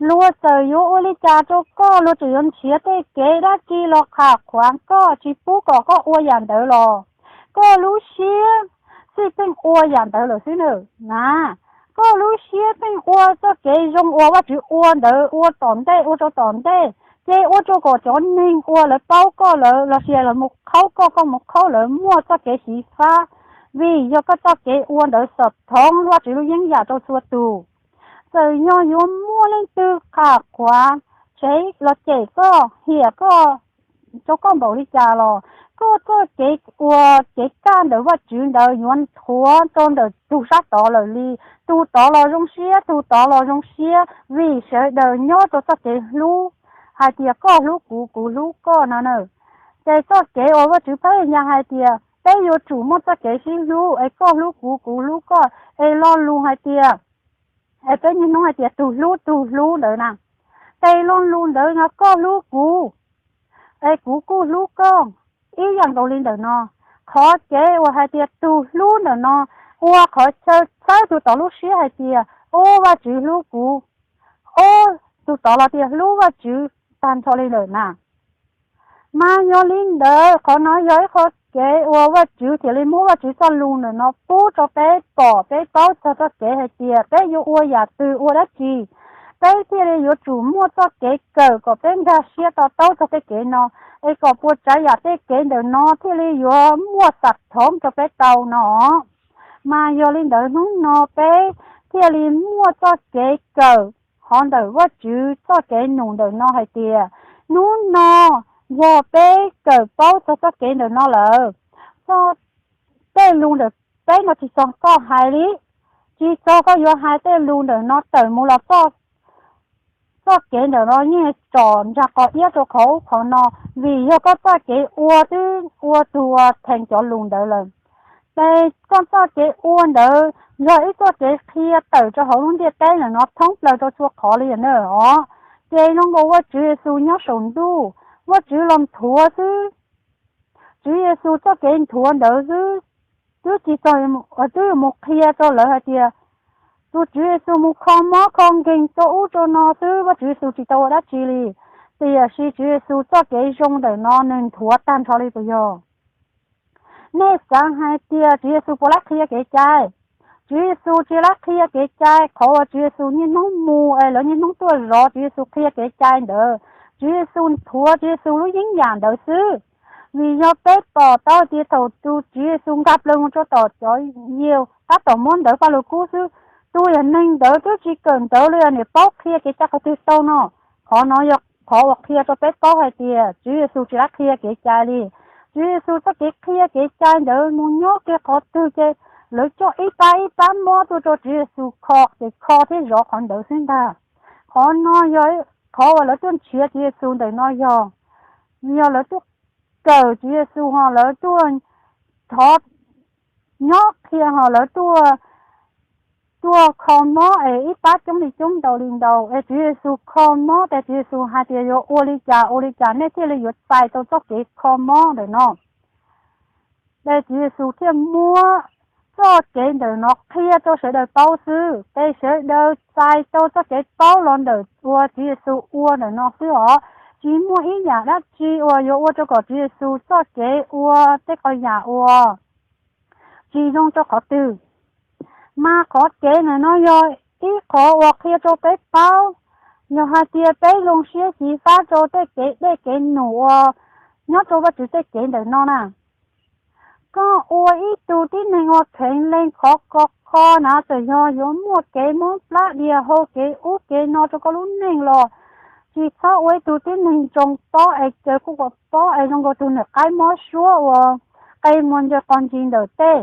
luag txawm yuav ua li cas rau koj, luag txawm yuav nrhiav tej kev dab tsi los qham qhuav koj tsis pub kom koj ua yam ntawd los koj lub siab xij pheej ua yam ntawd lawm xwb na. Koj lub siab pheej ua txoj kev zoo uas Vajtswv ua ntawd ua tom ntej, ua rau tom ntej, ces ua rau kom cov neeg uas lawv paub koj lawm los sis lawv mus qhaub koj, koj mus qhaub lawv muaj txoj kev xyiv fab, vim yog koj txoj kev ua ntawd xov thoov Vajtswv lub yeeb yam rau txhua tus. Txawm yog yuav muaj leej twg qham qhuav, tsev los cem koj, hiam koj, rau koj npaum li cas los koj txoj kev ua kev kaj ntawm Vajtswv ntawd yuav nthuav rau ntawm tus sab tod lawm li. Tus tod los zoo siab, tus tod los zoo siab, vim sawv daws nyob rau txoj kev hlub, hais tias koj hlub kuv, kuv hlub koj no na. Ces txoj kev uas Vajtswv phab ya hais tias peb yuav tsum muaj txoj kev sib hlub, es koj hlub kuv, kuv hlub koj, es lo lus hais tias, es peb niaj hnub hais tias tus hlub tus hlub ntawd na, ces lo lus ntawd no, koj hlub kuv, es kuv kuj hlub koj, ib yam nkaus li ntawm no. Qhov kev uas hais tias tus hlub ntawm no ua qhov chaw txhawb tus tod lub siab hais tias, o, Vajtswv hlub kuv, o, tus tod los tias hlub Vajtswv tag nrho li ntawm na. Mas yog li ntawd, qhov no yog ib qho kev uas Vajtswv thiaj li muab Vajtswv txoj lus ntawm no pub rau peb pom peb paub txog txoj kev hais tias peb yuav ua yam twg ua dab tsi, peb thiaj li yuav tsum muaj txoj kev kawm kom peb nkag siab to taub txog tej kev no, es kom puas tsav yam tej kev ntawm no thiaj li yuav muaj xam thoov rau peb tau no. Mas yog li ntawd hnub no peb thiaj li muaj txoj kev kawm hov ntawm Vajtswv txoj kev num ntawm no hais tias, hnub no yog peb kawm paub txog txoj kev ntawm no lawm, txoj, tej lus ntawm peb no tsis txog koj hais li, tsis txog koj yuav hais tej lus ntawm no tawm mus los txoj, txoj kev ntawm no yeej tsom ntsa qhov iab rau qhov ub qhov no, vim yog koj txoj kev ua twb ua tug uas theem cov lus ntawd lawm. Ces koj txoj kev ua ntawd yog ib txoj kev qhia tawm rau hauv lub ntiaj teb ntawm no thoob plaws rau txhua qhov li na os. Ces zoo nkaus Vajtswv Yexus nyob saum ntuj, Vajtswv los nthuav xwb. Tswv Yexus txoj kev nthuav ntawd xwb, twb tsis txog, twb yuav mus qhia rau lawv hais tias tus Tswv Yexus mus kho mob kho nkeeg rau ub rau no xwb, Vajtswv Yexus tsis tau ua dab tsi li. Tiam sis Tswv Yexus txoj kev zoo ntawm no nws nthuav tag nrho li puas yog? Nej xav hais tias Tswv Yexus puas lab qhia kev cai? Tswv Yexus tsis lab qhia kev cai. Qhov uas Tswv Yexus niaj hnub mus es lawv niaj hnub tuaj zov Tswv Yexus qhia kev cai ntawd, Tswv Yexus nthuav Tswv Yexus lub yeeb yam ntawd xwb. Vim yog peb pom tau tias thaum tus Tswv Yexus nkag plaws mus rau tom cov yawg tab tom muab ntawd Paj Lug Kub xwb, tus yam neeg ntawd twb tsis kawm ntawv los yog niam paub qhia kev cai qhov twg tau no. Qhov no yog qhov uas qhia rau peb paub hais tias Tswv Yexus tsis lab qhia kev cai li. Tswv Yexus txoj kev qhia kev cai ntawd mus nyob kiag qhov twg ces lawv coj ib pab ib pab mob tuaj rau Tswv Yexus kho ces kho thiab zov qhov ntawd xwb ntag. Qhov no yog qhov uas lawv tuaj nrhiav Tswv Yexus ntawm no yog, yog lawv tuaj kawm Tswv Yexus ho lawv tuaj thov nyob qhia ho lawv tuaj, tuaj kho mob es ib pab coob li coob ntau li ntau es Tswv Yexus kho mob ces Tswv Yexus hais tias yuav ua li cas ua li cas nej thiaj li yuav txais tau txoj kev kho mob ntawm no. Ces Tswv Yexus thiaj muab txoj kev ntawm no qhia rau sawv daws paub xwb, ces sawv daws txais tau txoj kev paub los ntawm uas Tswv Yexus ua ntawm no xwb os. Tsis muaj ib yam dab tsi uas yuav ua rau kom Tswv Yexus txoj kev ua tej qhov yam uas tsis zoo rau qhov twg. Mas qhov kev ntawm no yog ib qhov uas qhia rau peb paub, yog hais tias peb zoo siab xyiv fab rau tej kev dej kev num uas nyob rau Vajtswv tej kev ntawm no na, koj ua ib tug tib neeg uas kheev leej khov kho kho na, txawm yog yuav muaj kev mob plab dias hau kev ub kev no rau koj lub neej los tsis txhob ua ib tug tib neeg zoo pob es caws kuj kua pob es zoo nkaus tus niam qaib mob suab uas qe muag ntsws qos ntsis ntawm tej,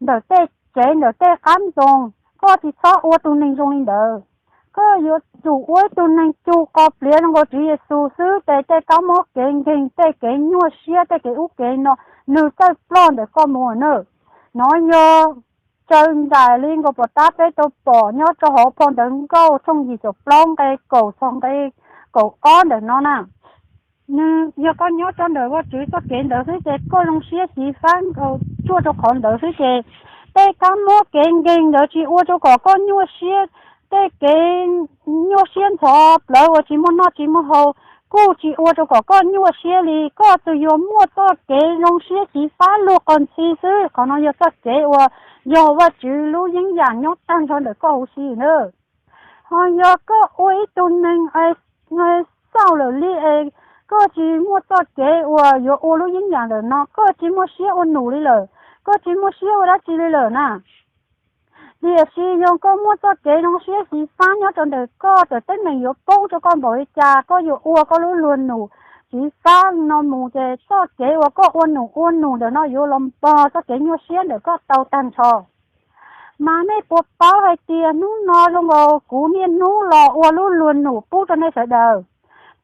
ntawm tej tsev ntawm tej qab ntoo. Koj tsis txhob ua tus neeg zoo li ntawd. Koj yuav tsum ua ib tug neeg cug qos pliav zoo nkaus Tswv Yexus xwb ces tej kab mob kev nkeeg tej kev nyuaj siab tej kev ub kev no nws txawj ploj ntawm koj mus na. No yog tsaws nraim li nkaus pom tab peb tau pom nyob rau hauv phau Ntawv Nkauj tshooj yim caum plaub nqe kaum txog nqe kaum ob ntawm no na. Nws yog koj nyob rau ntawm Vajtswv txoj kev ntawd xwb ces koj zoo siab xyiv fab nkaus tsuaj rau qhov ntawd xwb ces tej kab mob kev nkeeg ntawd tsis ua rau kom koj nyuaj siab, tej kev nyuaj siab ntxhov plawv uas tsis muaj noj tsis muaj haus kuj tsis ua rau kom koj nyuaj siab li. Koj tsuas yuav muaj txoj kev zoo siab xyiv fab lug qos ntxhi xwb. Qhov no yog txoj kev uas yog Vajtswv lub yeeb yam nyob tag nrho ntawm koj huv si na. Ho yog koj ua ib tug neeg xauj lawm li es koj tsis muaj txoj kev uas yuav ua lub yeeb yam ntawm no, koj tsis muaj siab ua num li lawm, koj tsis muaj siab ua dab tsi li lawm na. Tiam sis yog koj muaj txoj kev zoo siab xyiv fab nyob rau ntawm koj, txawm teeb meem yuav poob rau koj npaum li cas, koj yuav ua koj lub luag num xyiv fab no mus ces txoj kev uas koj ua num ua num ntawm no yuav los npog txoj kev nyuaj siab ntawm koj tau tag nrho. Mas nej puas paub hais tias hnub no zoo nkaus kuv niaj hnub los ua lub luag num pub rau nej sawv daws.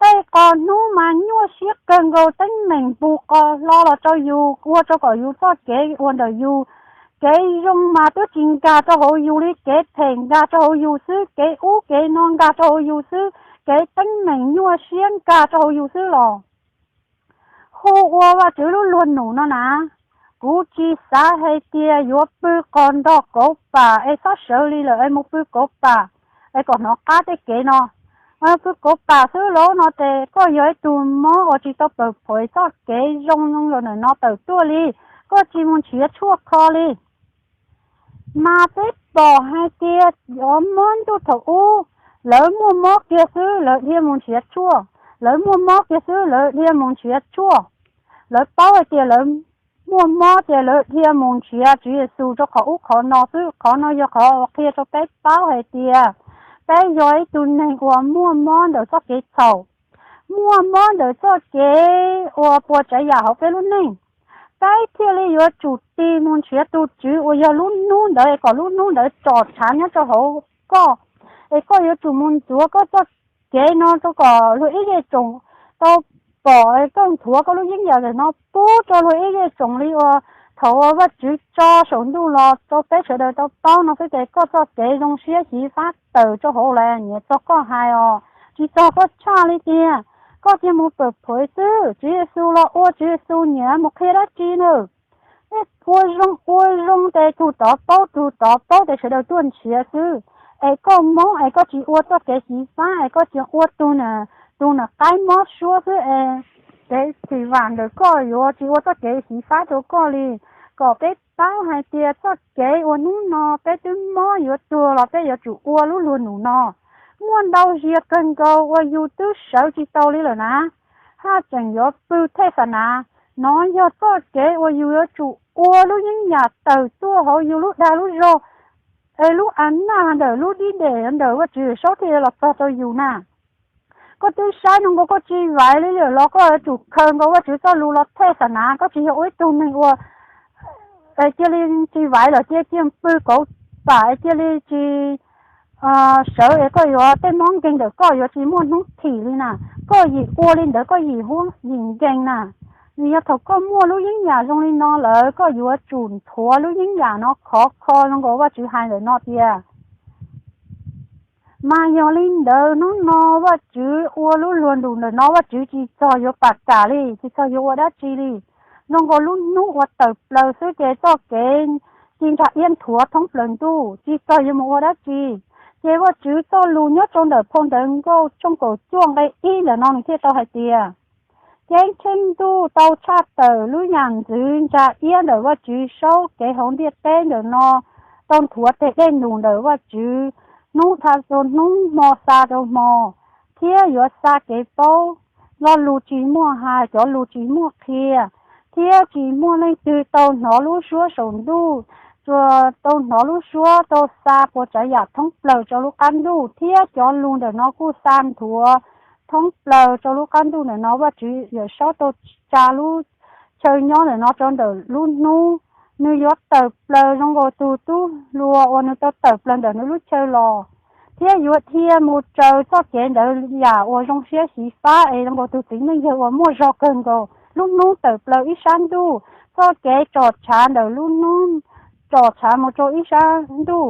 Tej qhov hnub mas nyuaj siab kawg nkaus, teeb meem npog qos hlo los rau yus, ua rau kom yus txoj kev ua ntawm yus, kev zoo mas twb tsis nkag rau hauv yus li, kev phem nkag rau hauv yus xwb, kev ub kev no nkag rau hauv yus xwb, kev teeb meem nyuaj siab nkag rau hauv yus xwb los hu ua Vajtswv lub luag num no na. Kuv tsis xav hais tias yuav pw qos nrog kauv pam es txhob sawv li lawm es mus pw kauv pam es kom hnov qab tej kev no. Pw kauv pam xwb los no ces koj yog ib tug mob uas tsis tau pawm phuv txoj kev zoo lawm ntawm no tawm tuaj li, koj tsis mus nrhiav tshuaj kho li. Mas peb pom hais tias cov mob ntuj thaum ub, lawv muaj mob kiag xwb lawv dhia mus nrhiav tshuaj, lawv muaj mob kiag xwb lawv dhia mus nrhiav tshuaj. Lawv paub hais tias lawv muaj mob ces lawv dhia mus nrhiav Tswv Yexus rau qhov ub qhov no xwb. Qhov no yog qhov qhia rau peb paub hais tias peb yog ib tug neeg uas muaj mob ntawm txoj kev txhaum, muaj mob ntawm txoj kev uas puas tsav yam hauv peb lub neej. Peb thiaj li yuav tsum tig mus nrhiav tus Tswv uas yog lub hnub ntawd es kom lub hnub ntawd tsom tshav nyob rau hauv koj, es koj yuav tsum mus ntxuav koj txoj kev no rau kom luag ib yej tsoom tau pom es koj nthuav koj lub yeeb yam ntawm no pub rau luag ib yej tsoom li uas thaum uas Vajtswv tso saum ntuj los rau peb sawv daws tau paub no xwb ces koj txoj kev zoo siab xyiv fab tawm rau hauv lawm, nyiam txog koj hais os, tsis txog koj tshaj li tiag. Koj cia mus pawm phuv xwb, Tswv Yexus los ua Tswv Yexus, nyiam mus qhia dab tsi na. Ua zoo ua zoo ces tus tod paub, tus tod paub ces sawv daws tuaj nrhiav xwb. es koj mob es koj tsis ua txoj kev xyiv fab es koj tsuas ua tus nam qaib mob suab xwb es kev xim vam ntawm koj yuav tsis ua txoj kev xyiv fab rau koj li. Kom peb paub hais tias txoj kev uas hnub no peb twb mob yuav tuag los peb yuav tsum ua lub luag num no. Muaj ntau ziag kawg nkaus uas yus twb sawv tsis tau li lawm na, haj tseem yuav pw thej xa nas. No yog txoj kev uas yus yuav tsum ua lub yeeb yam tawm tuaj hauv yus lub dag lub zog, es lub a naj ntawm lub dib dem ntawm Vajtswv Yawm Saub thiaj los txog rau yus na. Koj twb saib no nkaus koj tsis vaiv li lawm los koj yuav tsum khaws nkaus Vajtswv txoj lus los thej xa nas. Koj tsis yog ua ib tug neeg uas cia li tsis vaiv lawm cia li pw kauv pam es cia li tsis sawv es koj yuav tej mob nkeeg ntawm koj yuav tsis muaj hnub thim li na. Koj yim ua li ntawd koj yim huab yim nkeeg na. Vim yog thaum koj muaj lub yeeb yam zoo li no lawm koj yuav tsum nthuav lub yeeb yam no khov kho zoo nkaus Vajtswv hais ntawm no tias, mas yog li ntawd hnub no Vajtswv ua lub luag num ntawm no Vajtswv tsis txog yuav pam kam li, tsis txog yuav ua dab tsi li. Zoo nkaus lub hnub uas tawm plaws xwb ces txoj kev ci ntsa iab nthuav thoob plaws ntuj tsis txog yuav mus ua dab tsi. Ces Vajtswv txoj lus nyob rau ntawm phau Ntawv Nkauj tshooj kaum cuaj nqe ib ntawm no nws thiaj tau hais tias, ceeb tsheej ntuj tau tshaj tawm lub yam ntxwv ntsa iab ntawm Vajtswv Saub kev hauv ntiaj teb ntawm no, tau nthuav tes dej num ntawm Vajtswv hnub tha rau hnub hmo xa rau hmo, thiab yuav xa kev paub. Lo lus tsis muaj hais, cov lus tsis muaj qhia, thiab tsis muaj leej twg tau hnov lub suab saum ntuj, tsuas tau hnov lub suab tau xa puas tsav yam thoob plaws rau lub qab ntuj, thiab cov lus ntawm no kuj xa nthuav thoob plaws rau lub qab ntuj ntawm no. Vajtswv Yawm Saub tau tsa lub chaw nyob ntawm no rau ntawm lub hnub, nws yuav tawm plaws zoo nkaus tus tub hluas uas nws tau tawm plaws ntawm nws lub chaw los, thiab yuav dhia mus raws txoj kev ntawd yam uas zoo siab xyiv fab es zoo nkaus tus txiv neej yawg uas muaj zog kawg nkaus. Lub hnub tawm plaws ib sab ntuj, txoj kev tsom tshav ntawm lub hnub tsom tshav mus rau ib sab ntuj,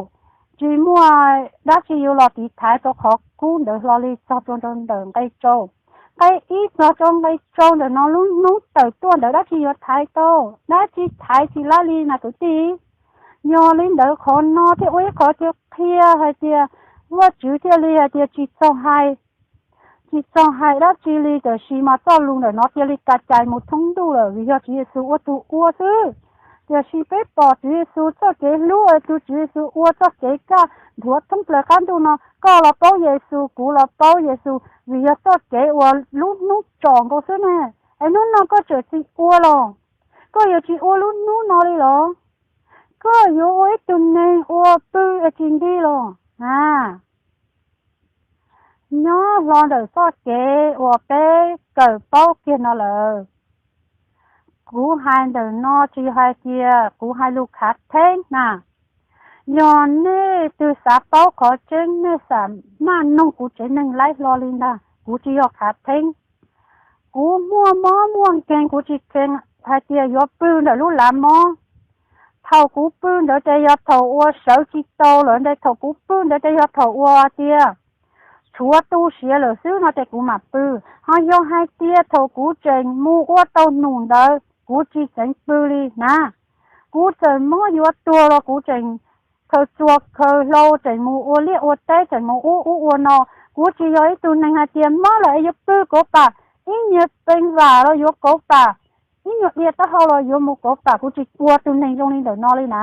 tsis muaj dab tsi yuav los tiv thaiv rau qhov kub ntawd hlo li. Txog rau ntawm nqe rau, nqe ib txog rau nqe rau ntawm no lub hnub tawm tuaj ntawd dab tsi yuav thaiv tau? Dab tsi thaiv tsis laib li na kwv tij. Yog li ntawd qhov no thiaj ua ib qhov qhia hais tias Vajtswv thiaj li hais tias tsis txog hais, tsis txog hais dab tsi li, tiam sis mas txoj lus ntawm no cia li ka cais mus thoob ntuj lawm vim yog Tswv Yexus ua tus ua xwb. Tiam sis peb pom Tswv Yexus txoj kev hlub es tus Tswv Yexus ua txoj kev kaj nthuav thoob plaws qab ntuj no. Koj los paub Yexus, kuv los paub Yexus vim yog txoj kev uas lub hnub tsom nkaus xwb ne. Es hnub no koj tseem tsis ua los? Koj yuav tsis ua lub hnub no li los? Koj yuav ua ib tug neeg ua pw es tsis nti los a? Nyob hlo ntawm txoj kev uas peb kawm paub kiag no lawm, kuv hais ntawm no tsis hais tias kuv hais lus khav theeb na. Yog nej twg xav paub qhov tseeb nej xav maj noog kuv tsev neeg laib hlo li ntag, kuv tsis yog khav theeb. Kuv muaj mob muaj nkeeg kuv tsis kheev hais tias yuav pw ntawm lub lav mob. Thaum kuv pw ntawd ces yog thaum uas sawv tsis tau lawm ntag, thaum kuv pw ntawd ces yog thaum uas tias tshuav tu siav lawm xwb no ces kuv mam pw. Ho yog hais tias thaum kuv tseem mus ua tau num ntawd kuv tsis txeev pw li na. Kuv txawm mob yuav tuag los kuv tseem khaws txuas khaws hlau, tseem mus ua liaj ua teb, tseem mus ub ub ua no. Kuv tsis yog ib tug neeg hais tias mob lawm es yuav pw kauv pam, ib nyuag pee vam los yuav kauv pam, ib nyuag dhia taub hau los yuav mus kauv pam. Kuv tsis ua tus neeg zoo li ntawm no li na.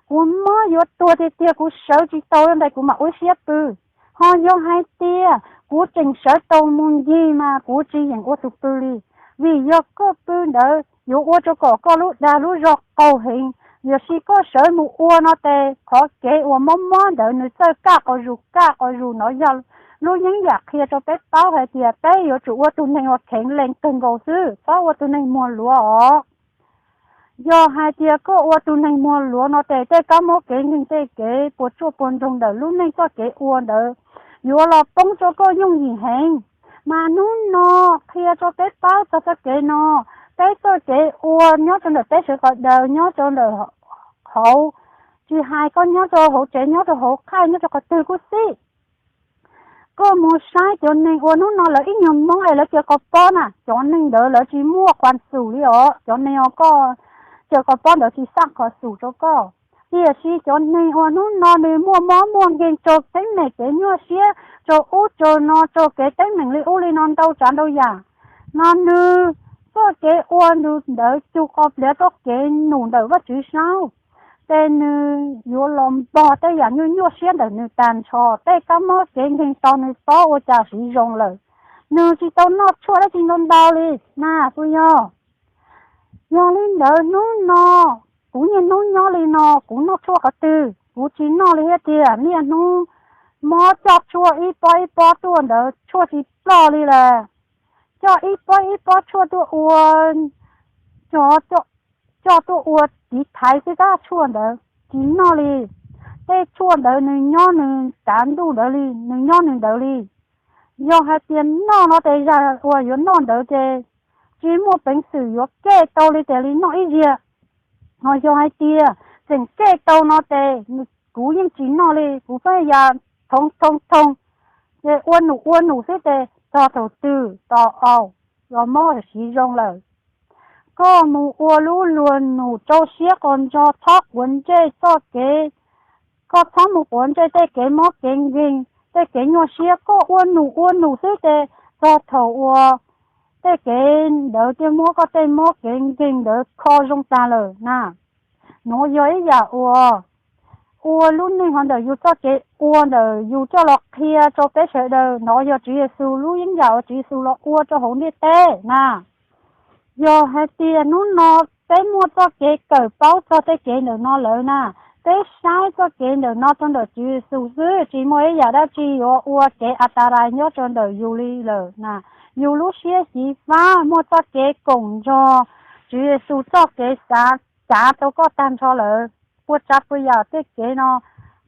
Kuv mob yuav tuag tiag tiag kuv sawv tsis tau ntawd kuv mam ua siab pw. Ho yog hais tias kuv tseem sawv tau mus ncig mas kuv tsis yeem ua tus pw li. Vim yog koj pw ntawd yuav ua rau kom koj lub dag lub zog qaug heev. Tiam sis koj sawv mus ua no ces qhov kev uas mob mob ntawd nws txawj kaj quas zus kaj quas zus. No yog lub yeeb yam qhia rau peb paub hais tias peb yuav tsum ua tus neeg uas kheev lees kawg nkaus xwb, txhob ua tus neeg muag luav os. Yog hais tias koj ua tus neeg muag luav no ces tej kab mob kev nkeeg, tej kev puas tsuaj puas ntsoog ntawm lub neej txoj kev ua ntawd yuav los poob rau koj yooj yim heev. Mas hnub no qhia rau peb paub txog txoj kev no, peb txoj kev ua nyob rau ntawm peb sawv qhov daws, nyob rau ntawm hauv, tsis hais koj nyob rau hauv tsev, nyob rau hauv qhaij, nyob rau qhov twg kuj xij. Koj mus saib cov neeg uas hnub no lawv ib nyuag mob es lawv caws qhov pob na, cov neeg ntawd lawv tsis muaj qhuas xum li os. Cov neeg uas koj caws qhov pob ntawd tsis xaj qhov xum rau koj. Tiam sis cov neeg uas hnub no nws muaj mob muaj nkeeg, raug teeb meem kev nyuaj siab, raug ub raug no, raug kev teeb meem li ub li no ntau tsav ntau yam, no nws txoj kev ua ntawd cug qos pliav txoj kev num ntawm Vajtswv saub, ces nws yuav los npog tej yam nyuaj nyuaj siab ntawm nws tag nrho. Tej kab mob kev nkeeg tau nws paub ua cas siv zoo lawm, nws tsis tau noj tshuaj dab tsi ntau ntau li na, puas yog? Yog li ntawd hnub no, kuv niaj hnub nyob li no, kuv noj tshuaj qhov twg? Kuv tsis noj li thiab tiag. Niaj hnub mob coj tshuaj ib pob ib pob tuaj ntawd tshuaj tsis ploj li las. Coj ib pob ib pob tshuaj tuaj ua, coj, coj tuaj ua tiv thaiv xwb tab tshuaj ntawd tsis noj li. Tej tshuaj ntawd nws nyob nws kav ntuj ntawd li, nws nyob nws ntawd li. Yog hais tias noj no ces zaj uas yuav noj ntawd ces tsis muaj peev xwm yuav kej tau li tias li noj ib ziag. Ho yog hais tias tseem kej tau no ces kuv yeej tsis noj li, kuv pheej yam thoo thoo thoo, ces ua num ua num xwb ces txog thaum twg tos au, los mob siv zoo lawm. Koj mus ua lub luag num rau siab qos ntso, txhob quav ntsej txoj kev, koj txhob mus quav ntsej tej kev mob kev nkeeg, tej kev nyuaj siab, koj ua num ua num xwb ces txog thaum uas tej kev ntawd thiaj muab koj tej mob kev nkeeg ntawd kho zoo tag lawm na. Nuav yog ib yam uas ua lub neej hov ntawm yus txoj kev ua ntawm yus coj los qhia rau peb sawv daws. Nov yog Tswv Yexus lub yeeb yam uas Tswv Yexus los ua rau hauv ntiaj teb na. Yog hais tias hnub no peb muaj txoj kev kawm paub txog tej kev ntawm no lawm na, peb saib txoj kev ntawm no rau ntawm Tswv Yexus xwb, tsis muaj ib yam dab tsi yuav ua kev a ta rai nyob rau ntawm yus li lawm na. Yus lub siab xyiv fab muaj txoj kev koom nrog Tswv Yexus txoj kev xav cav rau koj tag nrho lawm. Ua tsav puas yam tej kev no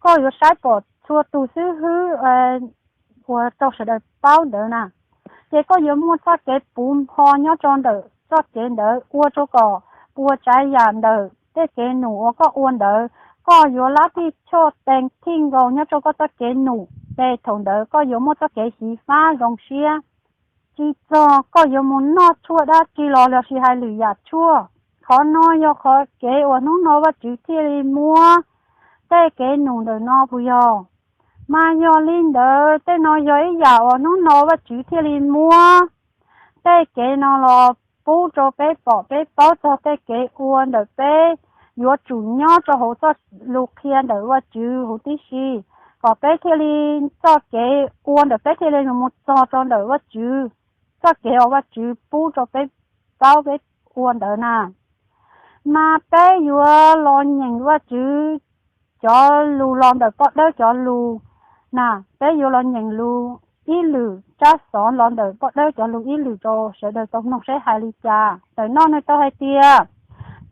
koj yuav saib pom txhua tus xib hwb uas rau sawv daws paub ntawd na, ces koj yuav muaj txoj kev puv npo nyob rau ntawm txoj kev ntawd ua rau kom puas tsav yam ntawm tej kev num uas koj ua ntawd, koj yuav lab tij choj tees thij nkaus nyob rau koj txoj kev num, ces thaum ntawd koj yuav muaj txoj kev xyiv fab zoo siab. Tsis txog koj yuav mus noj tshuaj dab tsi los lossis hais lwm yam tshuaj. Qhov no yog qhov kev uas hnub no Vajtswv thiaj li muab tej kev num ntawm no puas yog? Mas yog li ntawd tej no yog ib yam uas hnub no Vajtswv thiaj li muab tej kev no los pub rau peb pom peb paub txog tej kev ua ntawm peb yuav tsum nyob rau hauv txoj lus qhia ntawm Vajtswv huv tib si, kom peb thiaj li, txoj kev ua ntawm peb thiaj li mus txog rau ntawm Vajtswv, txoj kev uas Vajtswv pub rau peb paub peb ua ntawd na. Mas peb yuav los nyeem Vajtswv cov lus los ntawm poj dawb cov lus na, peb yuav los nyeem lus ib lwm tsab xov los ntawm poj dawb cov lus ib lwm rau sawv daws tau mloog saib hais li cas. Ntawm no nws tau hais tias,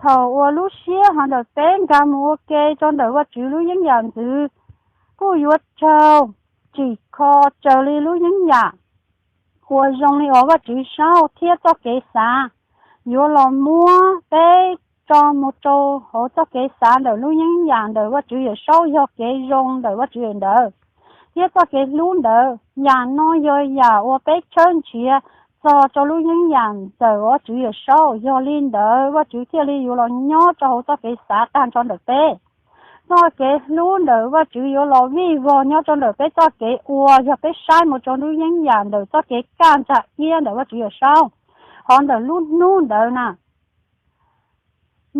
thaum uas lub siab hov ntawm peb nkag mus ua ke rau ntawm Vajtswv lub yeeb yam ntxwv, kuj yuav raug tsim kho raws li lub yeeb yam uas zoo li uas Vajtswv saub thiab txoj kev xav yuav los muab peb tso mus rau hauv txoj kev xav ntawm lub yeeb yam ntawm Vajtswv Yawm Saub yog kev zoo ntawm Vajtswv Yawm ntawd, thiab txoj kev hlub ntawd. Yam no yog yam uas peb tshawb nrhiav txog rau lub yeeb yam ntawm Vajtswv Yawm Saub. Yog li ntawd Vajtswv thiaj li yuav los nyob rau hauv txoj kev xav tag nrho ntawm peb. Txoj kev hlub ntawm Vajtswv yuav los vij vog nyob rau ntawm peb txoj kev ua yog peb saib mus rau lub yeeb yam ntawm txoj kev kaj ntsa iab ntawm Vajtswv Yawm Saub hov ntawm lub hnub ntawd na.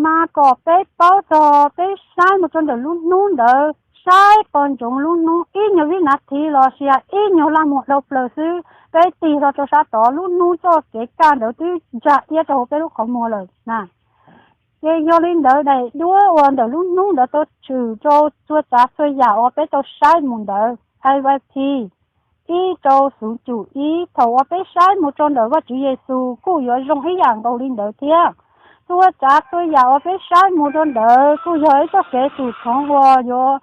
Mas kom peb paub txog peb saib mus rau ntawm lub hnub ntawd, saib pog ntsoov lub hnub ib nyuag vib nav thiv los sis ib nyuag laj muag dhau plaws xwb, peb tig hlo rau sab tod, lub hnub txoj kev kaj ntawd twb ntsa iab rau hauv peb lub qhov muag lawm na. Ces yog li ntawd daim duab uas ntawm lub hnub ntawd tau tshwm rau txhua tsav txhua yam uas peb tau saib mus ntawd, I Y P ib rau xub cum ib, thaum uas peb saib mus rau ntawm Vajtswv Yexus kuj yuav zoo ib yam nkaus li ntawd thiab. Txhua tsav txhua yam uas peb saib mus rau ntawd kuj yog ib txoj kev tus txhoov uas yuav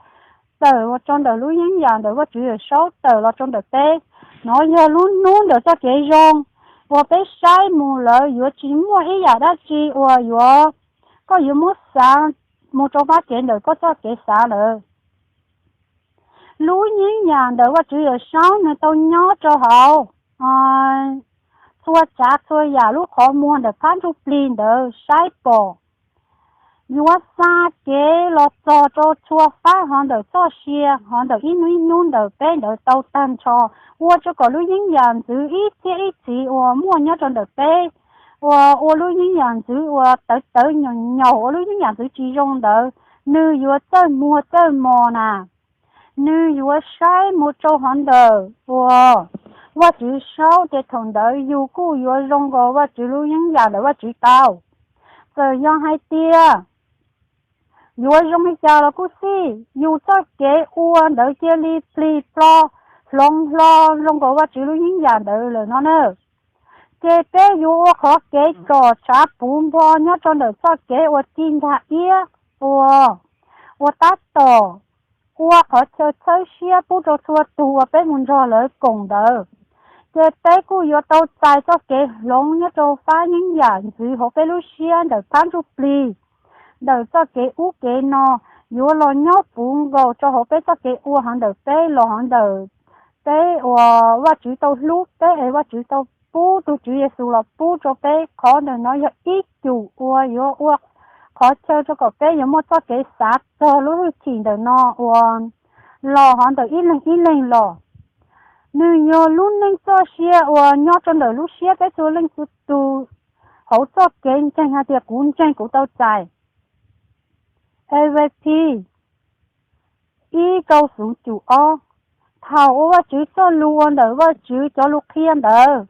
tawm los rau ntawm lub yeeb yam ntawm Vajtswv Yawm Saub tawm los rau ntawm peb. Nov yog lub hnub ntawm txoj kev zoo uas peb saib mus lawm yuav tsis muaj ib yam dab tsi uas yuav, koj yuav muab xav mus rau fab kev ntawm koj txoj kev xav lawm. Lub yeeb yam ntawm Vajtswv Yawm Saub nws tau nyob rau hauv txhua tsav txhua yam lub qhov muag ntawm phab ntsuj plig ntawd saib pom. yuav xa kev los txog rau txhua fab hov ntawm txoj sia hov ntawm ib hnub ib hnub ntawm peb ntawd tau tag nrho, ua rau kom lub yeeb yam ntxwv ib txhiab ib txhis uas muaj nyob rau ntawm peb, uas ua lub yeeb yam ntxwv uas tawv tawv nyaum nyaum, ua lub yeeb yam ntxwv tsis zoo ntawd, nws yuav txawj muag txawj mos na. Nws yuav saib mus rau hov ntawm uas Vajtswv saub, ces thaum ntawd yus kuj yuav zoo nkaus Vajtswv lub yeeb yam ntawm Vajtswv tau. Txawm yog hais tias yuav zoo li cas los kuj xij, yus txoj kev ua ntawd cia li plig plo hloov hlo zoo nkaus Vajtswv lub yeeb yam ntawd lawm no na. Ces peb yuav ua qhov kev tsom tshav puv npo nyob rau ntawm txoj kev uas ci ntag iab uas, uas tab tom ua qhov chaw txhawb siab pub rau txhua tus uas peb mus nrog lawv koom ntawd. Ces peb kuj yuav tau txais txoj kev hloov nyob rau fab yeeb yam ntxwv hauv peb lub siab ntawm phab ntsuj plig, ntawm txoj kev ub kev no, yuav los nyob puv nkaus rau hauv peb txoj kev ua hov ntawm peb los hov ntawm peb uas Vajtswv tau hlub peb es Vajtswv tau pub tus Tswv Yexus los pub rau peb. Qhov ntawm no yog ib cum uas yuav ua qhov chaw rau kom peb yuav muaj txoj kev xav txog lub hwj chim ntawm no uas los hov ntawm ib leeg ib leeg los. Nws yog lub neej txoj sia uas nyob rau ntawm lub siab peb txhua leej txhua tus hauv txoj kev ntseeg hais tias kuv ntseeg kuv tau txais. E V P ib rau xoom cum ob, thaum ua Vajtswv txoj lus ua ntawm Vajtswv cov lus qhia ntawd,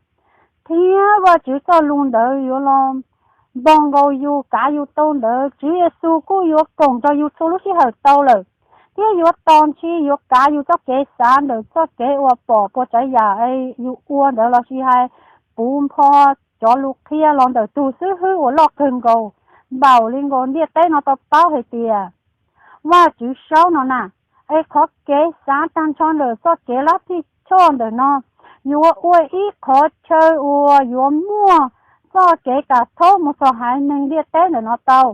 thiab Vajtswv txoj lus ntawd yuav los npog nkaus yus kav yus tau ntawd, Tswv Yexus kuj yuav koom nrog yus txhua lub sij hawm tau lawm, thiab yuav tos ntshis yuav kav yus txoj kev xav ntawm txoj kev uas pom puas tsav yam yus ua ntawd lossis hais puv npho cov lus qhia los ntawm tus xib hwb uas loj kawg nkaus npaum li nkaus ntiaj teb no tau paub hais tias Vajtswv saub no na. Es qhov kev xav tag nrho ntawm txoj kev lab tij choj ntawm no yuav ua ib qhov chaw uas yuav muaj txoj kev kam thaub mus txog haiv neeg ntiaj teb ntawm no tau,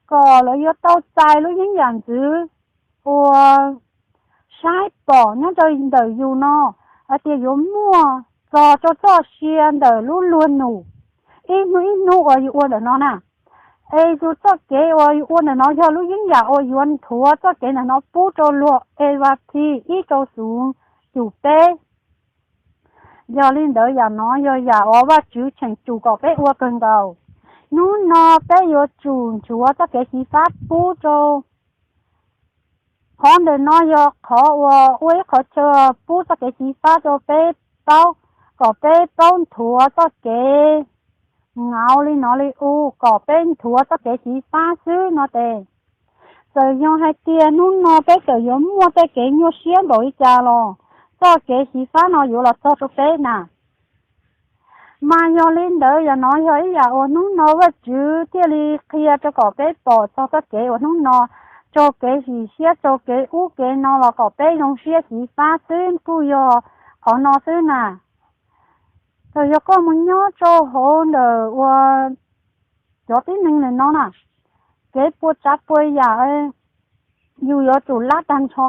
kom lawv yuav tau txais lub yeeb yam ntxwv uas saib pom nyob rau ntawm yus no hais tias yuav muaj txog rau txoj sia ntawm lub luag num ib hnub ib hnub uas yus ua ntawm no na. Es yus txoj kev uas yus ua ntawm no yog lub yeeb yam uas yuav nthuav txoj kev ntawm no pub rau luag E V P ib rau xoom cum peb. Yog li ntawd yam no yog yam uas Vajtswv cheem tsum kom peb ua kawg nkaus. Hnub no peb yuav tsum nchuav txoj kev xyiv fab pub rau, qhov ntawm no yog qhov uas ua ib qhov chaw pub txoj kev xyiv fab rau peb paub, kom peb paub nthuav txoj kev, hnyav li no li u, kom peb nthuav txoj kev xyiv fab xwb no tes. Txawm yog hais tias hnub no peb txawm yuav muaj tej kev nyuaj siab npaum li cas los txoj kev xyiv fab no yuav los txog rau peb na. Mas yog li ntawd yam no yog ib yam uas hnub no Vajtswv thiaj li qhia rau kom peb pom txog txoj kev uas hnub no, txoj kev sim siab, txoj kev ub kev no los kom peb zoo siab xyiv fab xwb kuj yog qhov no xwb na. Txawm yog koj mus nyob rau hauv ntawm uas cov tib neeg ntawm no na, kev puas tsav puas yam yus yuav tsum lab tag nrho.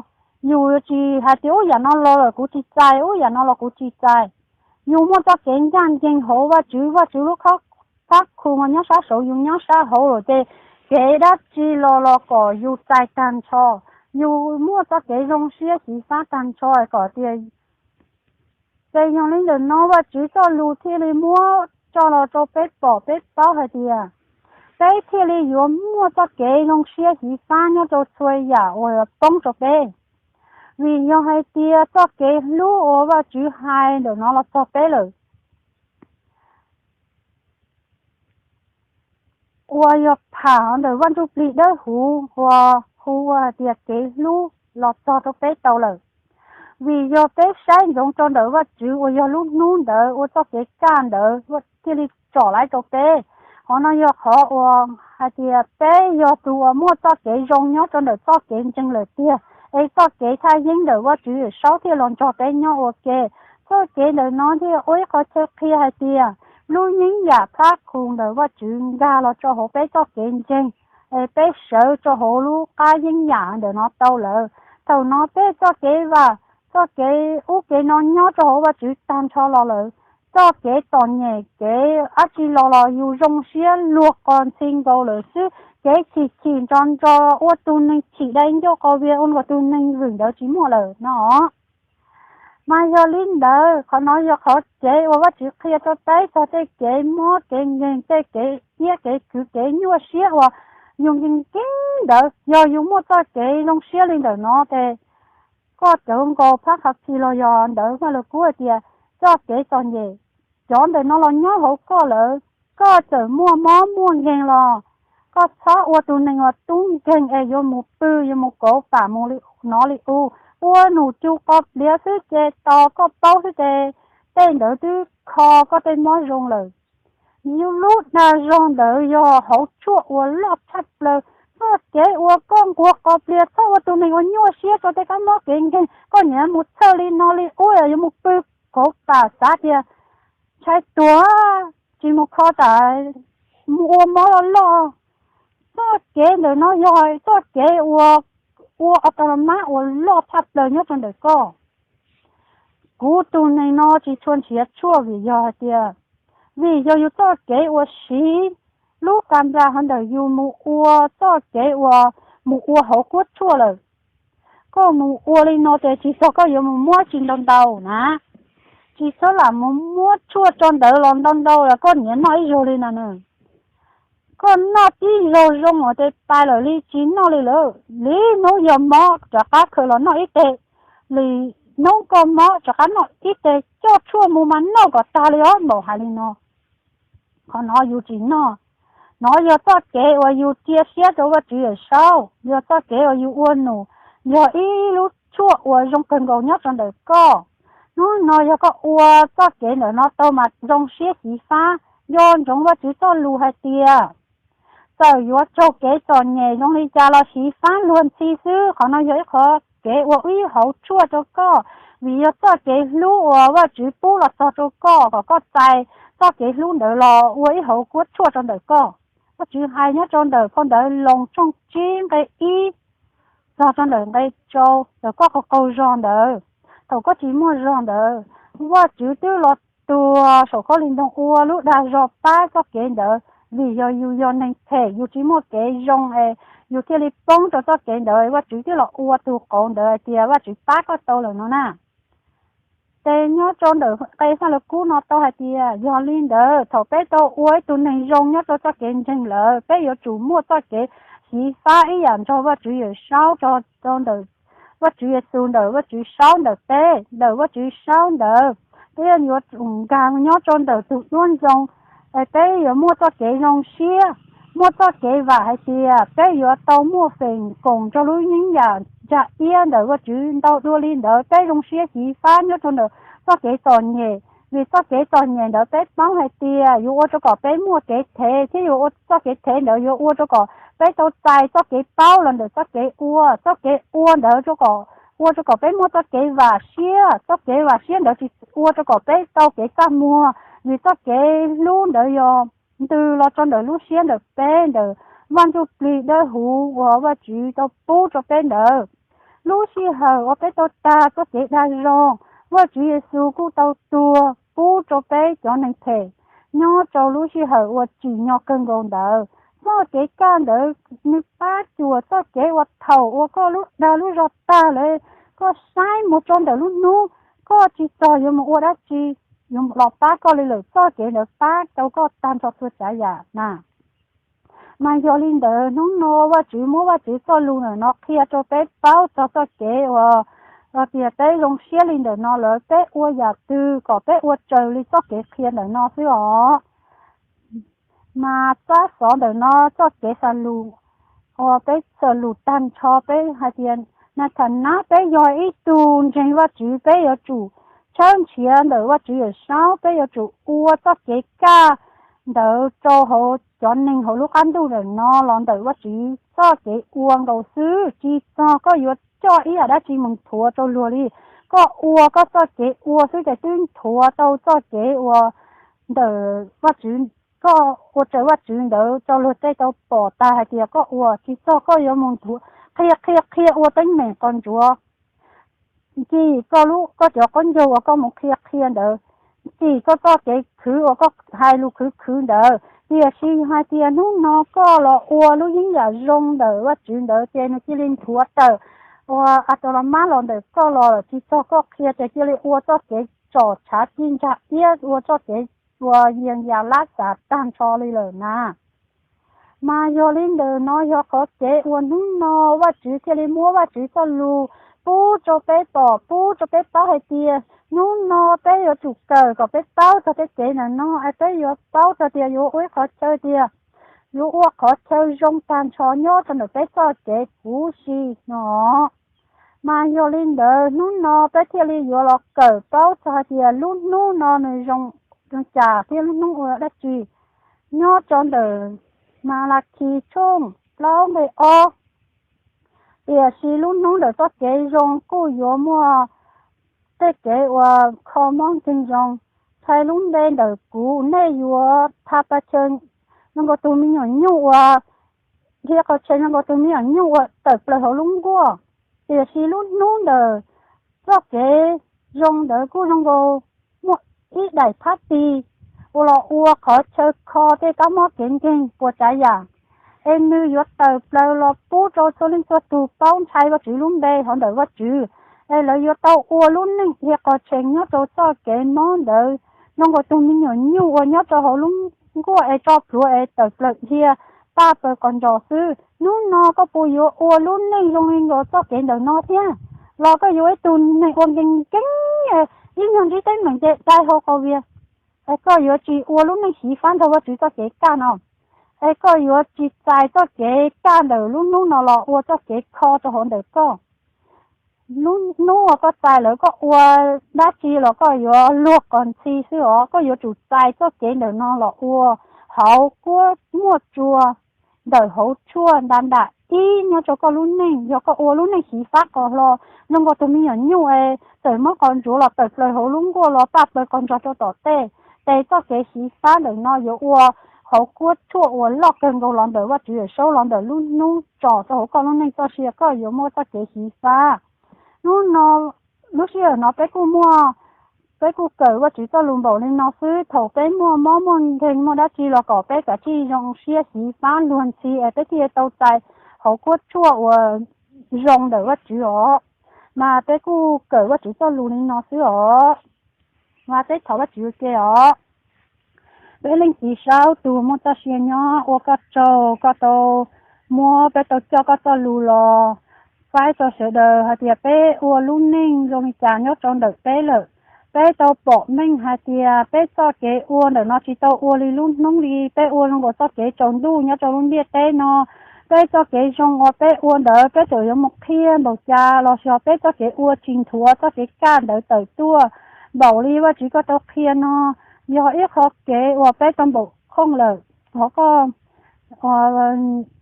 Yus yuav tsis hais tias ub yam no los lawm kuv tsis txais, ub yam no los kuv tsis txais. Yus muaj txoj kev ncaj ncees hauv Vajtswv, Vajtswv lub khab khu nyob sab saud, yus nyob sab hauv lawm ces kev dab tsi los los kom yus txais tag nrho. Yus muaj txoj kev zoo siab xyiv fab tag nrho kom tias, ces yog li ntawm no Vajtswv txoj lus thiaj li muab tso los rau peb pom peb paub hais tias peb thiaj li yuav muaj txoj kev zoo siab xyiv fab nyob rau txhua yam uas poob rau peb. Vim yog hais tias txoj kev hlub uas Vajtswv hais ntawm no los txog peb lawm, uas yog pham ntawm Vaj Ntsujplig Dawb Huv uas hu ua hais tias kev hlub los txog rau peb tau lawm. Vim yog peb saib ntsoov rau ntawm Vajtswv uas yog lub hnub ntawd ua txoj kev kaj ntawd thiaj li tsom laiv rau peb. Qhov no yog qhov uas hais tias peb yog tus uas muaj txoj kev zoo nyob rau ntawm txoj kev ntseeg lawm tiag, es txoj kev thaj yeeb ntawm Vajtswv Yawm Saub thiaj los nrog peb nyob ua ke. Txoj kev ntawm no thiaj ua ib qhov chaw qhia hais tias lub yeeb yam phab khu ntawm Vajtswv nkag los rau hauv peb txoj kev ntseeg, es peb sawv rau hauv lub qab yeeb yam ntawm no tau lawm. Thaum no peb txoj kev vam, txoj kev ub kev no nyob rau hauv Vajtswv tag nrho los lawm. txoj kev txom nyem kev dab tsi los los yus zoo siab luag qos ntxhi nkaus lawm xwb. Kev chim chim nto nto ua tus neeg chim dai ncauj qos vias ua nkaus tus neeg vwm ntawd tsis muaj lawm no. Mas yog li ntawd qhov no yog qhov kev uas Vajtswv qhia rau peb txog tej kev mob kev nkeeg, tej kev iab kev kwv, kev nyuaj siab uas yus nkeeg nkeeg ntawd, yog yus muaj txoj kev zoo siab li ntawm no ces koj cawv nkaus phab qhov txhis los yog ntawd Vaj Lug Kub hais tias txoj kev txom nyem, cov ntawm no los nyob hauv koj lawm. Koj txawm muaj mob muaj nkeeg los koj txhob ua tus neeg uas tub nkeeg es yuav mus pw, yuav mus kauv pam, mus li nov li u, ua num cu qos pliav xwb ces tos koj paub xwb ces tej ntawd twb kho koj tej mob zoo lawm. Yus lub dag zog ntawd yog hauv tshuaj uas loj tshaj plaws. Txoj kev uas koj nquag qos pliav, txhob ua tus neeg uas nyuaj siab rau tej kab mob kev nkeeg, koj niaj mus txhawj li no li ub, yuav mus pw kauv pam, xav tias ntshai tuag tsis mus kho tas, mus ua mob loj loj. Txoj kev ntawm no yog txoj kev uas ua a ta la mab uas loj tshaj plaws nyob rau ntawm koj. Kuv tus neeg no tsis tshua nrhiav tshuaj vim yog hais tias, vim yog yus txoj kev uas siv lub ka nplas hauv ntawm yus mus ua txoj kev uas mus ua hauv kuab tshuaj lawm. Koj mus ua li no ces tsis txog koj yuav mus muab tsis ntau ntau na, tsis txhob lam mus muab tshuaj tso ntawd los ntau ntau los koj niaj noj ib zaug li na. Koj noj tib zaug zoo ua tes pais lawm li tsis noj li lawm. Li hnub yog mob rov qab khaws los noj ib teg, li hnub koj mob rov qab noj ib teg, coj tshuaj mus mas noj kom tag li os, npaum hais li no. Qhov no yus tsis noj. No yog txoj kev uas yus cia siab rau Vajtswv Yawmsaub, yog txoj kev uas yus ua num, yog ib lub tshuaj uas zoo kawg nkaus nyob rau ntawm koj. Hnub no yog koj ua txoj kev ntawm no tau mas zoo siab xyiv fab, nco ntsoov Vajtswv txoj lus hais tias, txawm yuav raug kev txom nyem zoo li cas los xyiv fab luag ntxhi xwb. Qhov no yog ib qhov kev ua ib hauv tshuaj rau koj, vim yog txoj kev hlub uas Vajtswv pub los txog rau koj kom koj txais txoj kev hlub ntawd los ua ib hauv kuab tshuaj rau ntawm koj. Vajtswv hais nyob rau ntawm phau ntawv Loos tshooj tsib nqe ib txog rau ntawm nqe rau ntawm koj qaug qaug zog ntawd, thaum koj tsis muaj zog ntawd, Vajtswv twb los tuag saum khaub lig ntoo ua lub dag zog pab txoj kev ntawd. Vim yog yus yog neeg phem, yus tsis muaj kev zoo es yus thiaj li poob rau txoj kev ntawd, Vajtswv twb los ua tus qauv ntawd hais tias Vajtswv pab koj tau lawm no na. Ces nyob rau ntawm nqe Vaj Lug Kub no tau hais tias, yog li ntawd thaum peb tau ua ib tug neeg zoo nyob rau txoj kev ntseeg lawm, peb yuav tsum muaj txoj kev xyiv fab ib yam nrog Vajtswv Yawmsaub, rau ntawm Vajtswv Yexus ntawm Vajtswv Saub ntawm peb, ntawm Vajtswv Saub ntawd. Peb yuav tsum nkag nyob rau ntawm tus duab ntxoo, es peb yuav muaj txoj kev zoo siab, muaj txoj kev vam hais tias peb yuav tau muaj feem koom nrog lub yeeb yam ntsa iab ntawm Vajtswv ntau dua li ntawd. Peb zoo siab xyiv fab nyob rau ntawm txoj kev txom nyem, vim txoj kev txom nyem ntawd peb paub hais tias yuav ua rau kom peb muaj kev thev, thiab yuav ua txoj kev thev ntawd yuav ua rau kom peb tau txais txoj kev paub los ntawm txoj kev ua. Txoj kev ua ntawd ua rau kom peb muaj txoj kev vam siab, txoj kev vam siab ntawd tsis ua rau kom peb tau kev txaj muag, vim txoj kev hlub ntawd yog ntws los rau ntawm lub siab ntawm peb ntawm Vaj Ntsujplig Dawbhuv uas Vajtswv tau pub rau peb ntawd. Lub sij hawm uas peb tau tag txoj kev dag zog, Vajtswv Yexus kuj tau tuag pub rau peb cov neeg phem nyob rau lub sij hawm uas tsim nyog kawg nkaus ntawd. Txoj kev kaj ntawd nws pab cuam txoj kev uas thaum uas koj lub dag lub zog tag lawm, koj saib mus rau ntawm lub hnub, koj tsis txog yuav mus ua dab tsi yuav los pab koj li lawm. Txoj kev ntawd pab rau koj tag nrho txhua tsav yam na. Mas yog li ntawd hnub no Vajtswv muab Vajtswv txoj lus ntawm no qhia rau peb paub txog txoj kev uas tias peb zoo siab li ntawm no lawm, peb ua yam twg kom peb ua raws li txoj kev qhia ntawm no xwb os. Mas tsab xov ntawm no txoj kev xav lus uas peb xav lus tag nrho peb hais tias, na tham nab peb yog ib tug ntseeg Vajtswv, peb yuav tsum tshawb nrhiav ntawm Vajtswv Yawmsaub, peb yuav tsum ua txoj kev kaj ntawd rau hauv cov neeg hauv lub qab ntuj ntawm no los ntawm Vajtswv txoj kev ua nkaus xwb. Tsis txog koj yuav coj ib yam dab tsi mus nthuav rau luag li. Koj ua koj txoj kev ua xwb ces twb nthuav tau txoj kev uas ntawm Vajtswv, koj ua raws Vajtswv ntawd rau luag tej tau pom tag hais tias koj ua. Tsis txog koj yuav mus nthuav qhia qhia qhia ua teeb meem qos ntsuav ncig koj lub, koj cov qaub ncaug uas koj mus qhia qhia ntawd, tsim koj txoj kev khwv uas koj hais lus khwv khwv ntawd. Tiam sis yog hais tias hnub no koj los ua lub yeeb yam zoo ntawm Vajtswv ntawd ces nws cia li nthuav tawm uas a tas los mab los ntawm koj los lawm, tsis txog koj qhia ces cia li ua txoj kev tsom tshav ci ntsag iab, ua txoj kev uas yias yas lab xav tag nrho li lawm na. Mas yog li ntawd no yog qhov kev uas hnub no Vajtswv thiaj li muab Vajtswv txoj lus pub rau peb pom, pub rau peb paub hais tias hnub no peb yuav tsum kawm kom peb paub txog tej kev ntawm no, es peb yuav paub txog tias yuav ua ib qhov chaw tias yuav ua qhov chaw zoo tag nrho nyob rau ntawm peb txoj kev huv si no. Mas yog li ntawd hnub no peb thiaj li yuav los kawm paub txog hais tias lub hnub no nws zoo li cas thiab lub hnub ua dab tsi nyob rau ntawm Malakis tshooj plaub nqe ob. Tiam sis lub hnub ntawm txoj kev zoo kuj yuav muaj tej kev uas kho mob nkeeg zoo. Txhais lub npe ntawm kuv nej yuav tha pas chaw zoo nkaus tus me nyuam nyuj uas, dhia qhov tshee zoo nkaus tus me nyuam nyuj uas tawm plaws hauv lub nkuaj. Tiam sis lub hnub ntawm txoj kev zoo ntawd kuj zoo nkaus muaj ib daim thab tis uas los ua qhov chaw kho tej kab mob kev nkeeg puas tsav yam. Es nws yuav tawm plaws los pub rau txhua leej txhua tus paub ntshai Vajtswv lub npe hov ntawm Vajtswv, es lawv yuav tau ua lub neej dhia qhov tshee nyob rau txoj kev mob ntawd zoo nkaus tus me nyuam nyuj uas nyob rau hauv lub nkuaj es tso plhuav es tawm plaws dhia paj paws qos ntsos xwb. Hnub no koj puas yuav ua lub neej zoo li nkaus txoj kev ntawm no thiab, los koj yuav ib tug neeg ua nkees nkees, ib nyuag ntsib teeb meem ces dai hau qau vias? Es koj yuav tsis ua lub neej xyiv fab nrog Vajtswv txoj kev kaj no, es koj yuav tsis txais txoj kev kaj ntawm lub hnub no los ua txoj kev kho rau hauv ntawm koj. Lub hnub uas koj txais lawm koj ua dab tsi los koj yuav luag qos ntxhi xwb os. Koj yuav tsum txais txoj kev ntawm no los ua hauv kuab muaj tsua ntawm hauv tshuaj nta ntam ib nyob rau koj lub neej. Yog koj ua lub neej xyiv fab qos hlo zoo nkaus tus me nyuam nyuj es txawm mob qos ntsuav los tawm plaws hauv lub nkuaj los paj paws qos ntsos rau tom tej, ces txoj kev xyiv fab ntawm no yuav ua hauv kuab tshuaj uas loj kawg nkaus los ntawm Vajtswv Yawm Saub los ntawm lub hnub tso rau hauv koj lub neej txoj sia, koj yuav muaj txoj kev xyiv fab. Hnub no, lub sij hawm no peb kuj muaj, peb kuj kawm Vajtswv txoj lus npaum li no xwb. Thaum peb muaj mob muaj nkeeg muaj dab tsi los kom peb kav tsij zoo siab xyiv fab luag ntxhi es peb thiaj tau txais hauv kuab tshuaj uas zoo ntawm Vajtswv os. Mas peb kuj kawm Vajtswv txoj lus li no xwb os. Mas peb thov Vajtswv ua ke os. Peb Leej Txiv saub tus muaj txoj sia nyob, ua koj tsaug koj tau muab peb tau coj koj txoj lus los faib rau sawv daws hais tias peb ua lub neej zoo li cas nyob rau ntawm peb lawm. Peb tau pom meej hais tias peb txoj kev ua ntawm no tsis tau ua li lub hnub li, peb ua zoo nkaus txoj kev tsaus ntuj nyob rau lub ntiaj teb no. Peb txoj kev zoo uas peb ua ntawd peb txawm yuav mus qhia npaum cas los xyov peb txoj kev ua tsis nthuav txoj kev kaj ntawd tawm tuaj npaum li Vajtswv koj tau qhia no. Yog ib qho kev uas peb tau npaum khoom lawm, thov koj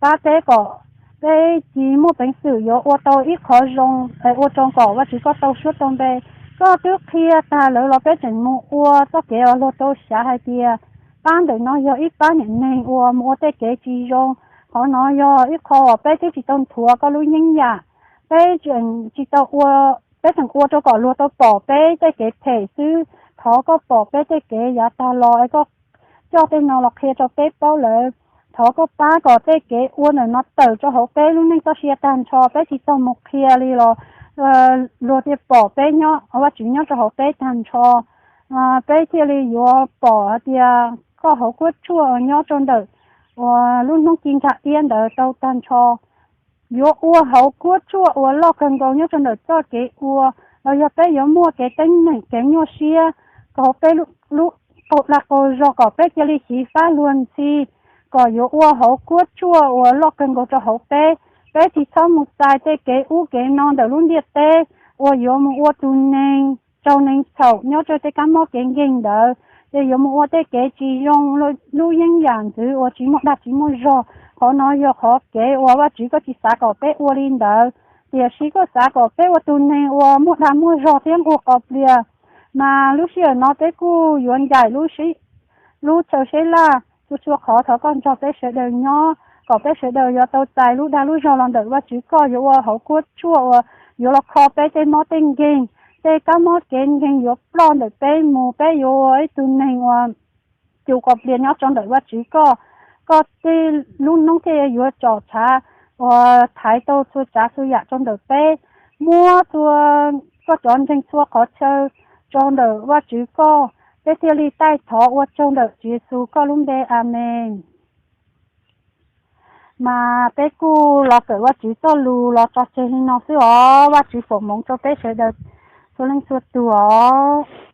pab peb kom peb tsis muaj peev xwm yuav ua tau ib qho zoo es ua rau kom Vajtswv koj tau suab tau npe. Koj twb qhia tag lawm los peb tseem mus ua txoj kev uas luag tau xav hais tias pab ntawm no yog ib pab niam neeg uas mus ua tej kev tsis zoo. Qhov no yog ib qho uas peb twb tsis tau nthuav koj lub yeeb yam, peb tseem tsis tau ua, peb tseem ua rau kom luag tau pom peb tej kev phem xwb. Thov koj pom peb tej kev yav tag los es koj coj tej no los qhia rau peb paub lawm. Thov koj pab kom tej kev ua ntawm no tawm rau hauv peb lub neej txoj sia tag nrho, peb tsis txog mus qhia li los luag thiaj pom peb nyob, Vajtswv nyob rau hauv peb tag nrho. Peb thiaj li yuav pom hais tias koj hauv kuab tshuaj nyob rau ntawm uas lub hnub ci nrag iab ntawd tau tag nrho. Yuav ua hauv kuab tshuaj uas loj kawg nkaus nyob rau ntawm txoj kev ua, los yog peb yuav muaj kev teeb meem kev nyuaj siab kom hauv peb lub qaug dag qaug zog kom peb cia li xyiv fab luag ntxhi, kom yuav ua hauv kuab tshuaj uas loj kawg nkaus rau hauv peb. Peb tsis txhob mus txais tej kev ub kev no ntawm lub ntiaj teb uas yuav mus ua tus neeg raug neeg txhaum nyob rau tej kab mob kev nkeeg ntawd, ces yuav mus ua tej kev tsis zoo, lub yeeb yam ntxwv uas tsis muaj dag tsis muaj zog. Qhov no yog qhov kev uas Vajtswv koj tsis xav kom peb ua li ntawd, tiam sis koj xav kom peb ua tus neeg uas muaj dag muaj zog thiab nquag qos plias. Mas lub sij hawm no peb kuj yuav ncaim lub chaw seb laj txhua txhua qhov, thov koj nrog peb sawv daws nyob kom peb sawv daws yuav tau txais lub dag lub zog los ntawm Vajtswv, koj yuav ua hauv kuab tshuaj uas yuav los kho peb tej mob tej nkeeg. tej kab mob kev nkeeg yuav ploj ntawm peb mus, peb yuav ua ib tug neeg uas cum qos plias nyob rau ntawm Vajtswv koj. Koj tej lub noob thiaj yuav tsom tshav uas thaiv tau txhua tsav txhua yam rau ntawm peb, muab txhua koj cov ntseeg txhua qhov chaw rau ntawm Vajtswv koj, peb thiaj li taij thov ua tsaug ntawm Tswv Yexus koj lub npe, Amees. Mas peb kuj los kawm Vajtswv txoj lus los tso tseg li no xwb os. Vajtswv foom hmoov rau peb sawv daws txhua leej txhua tus os.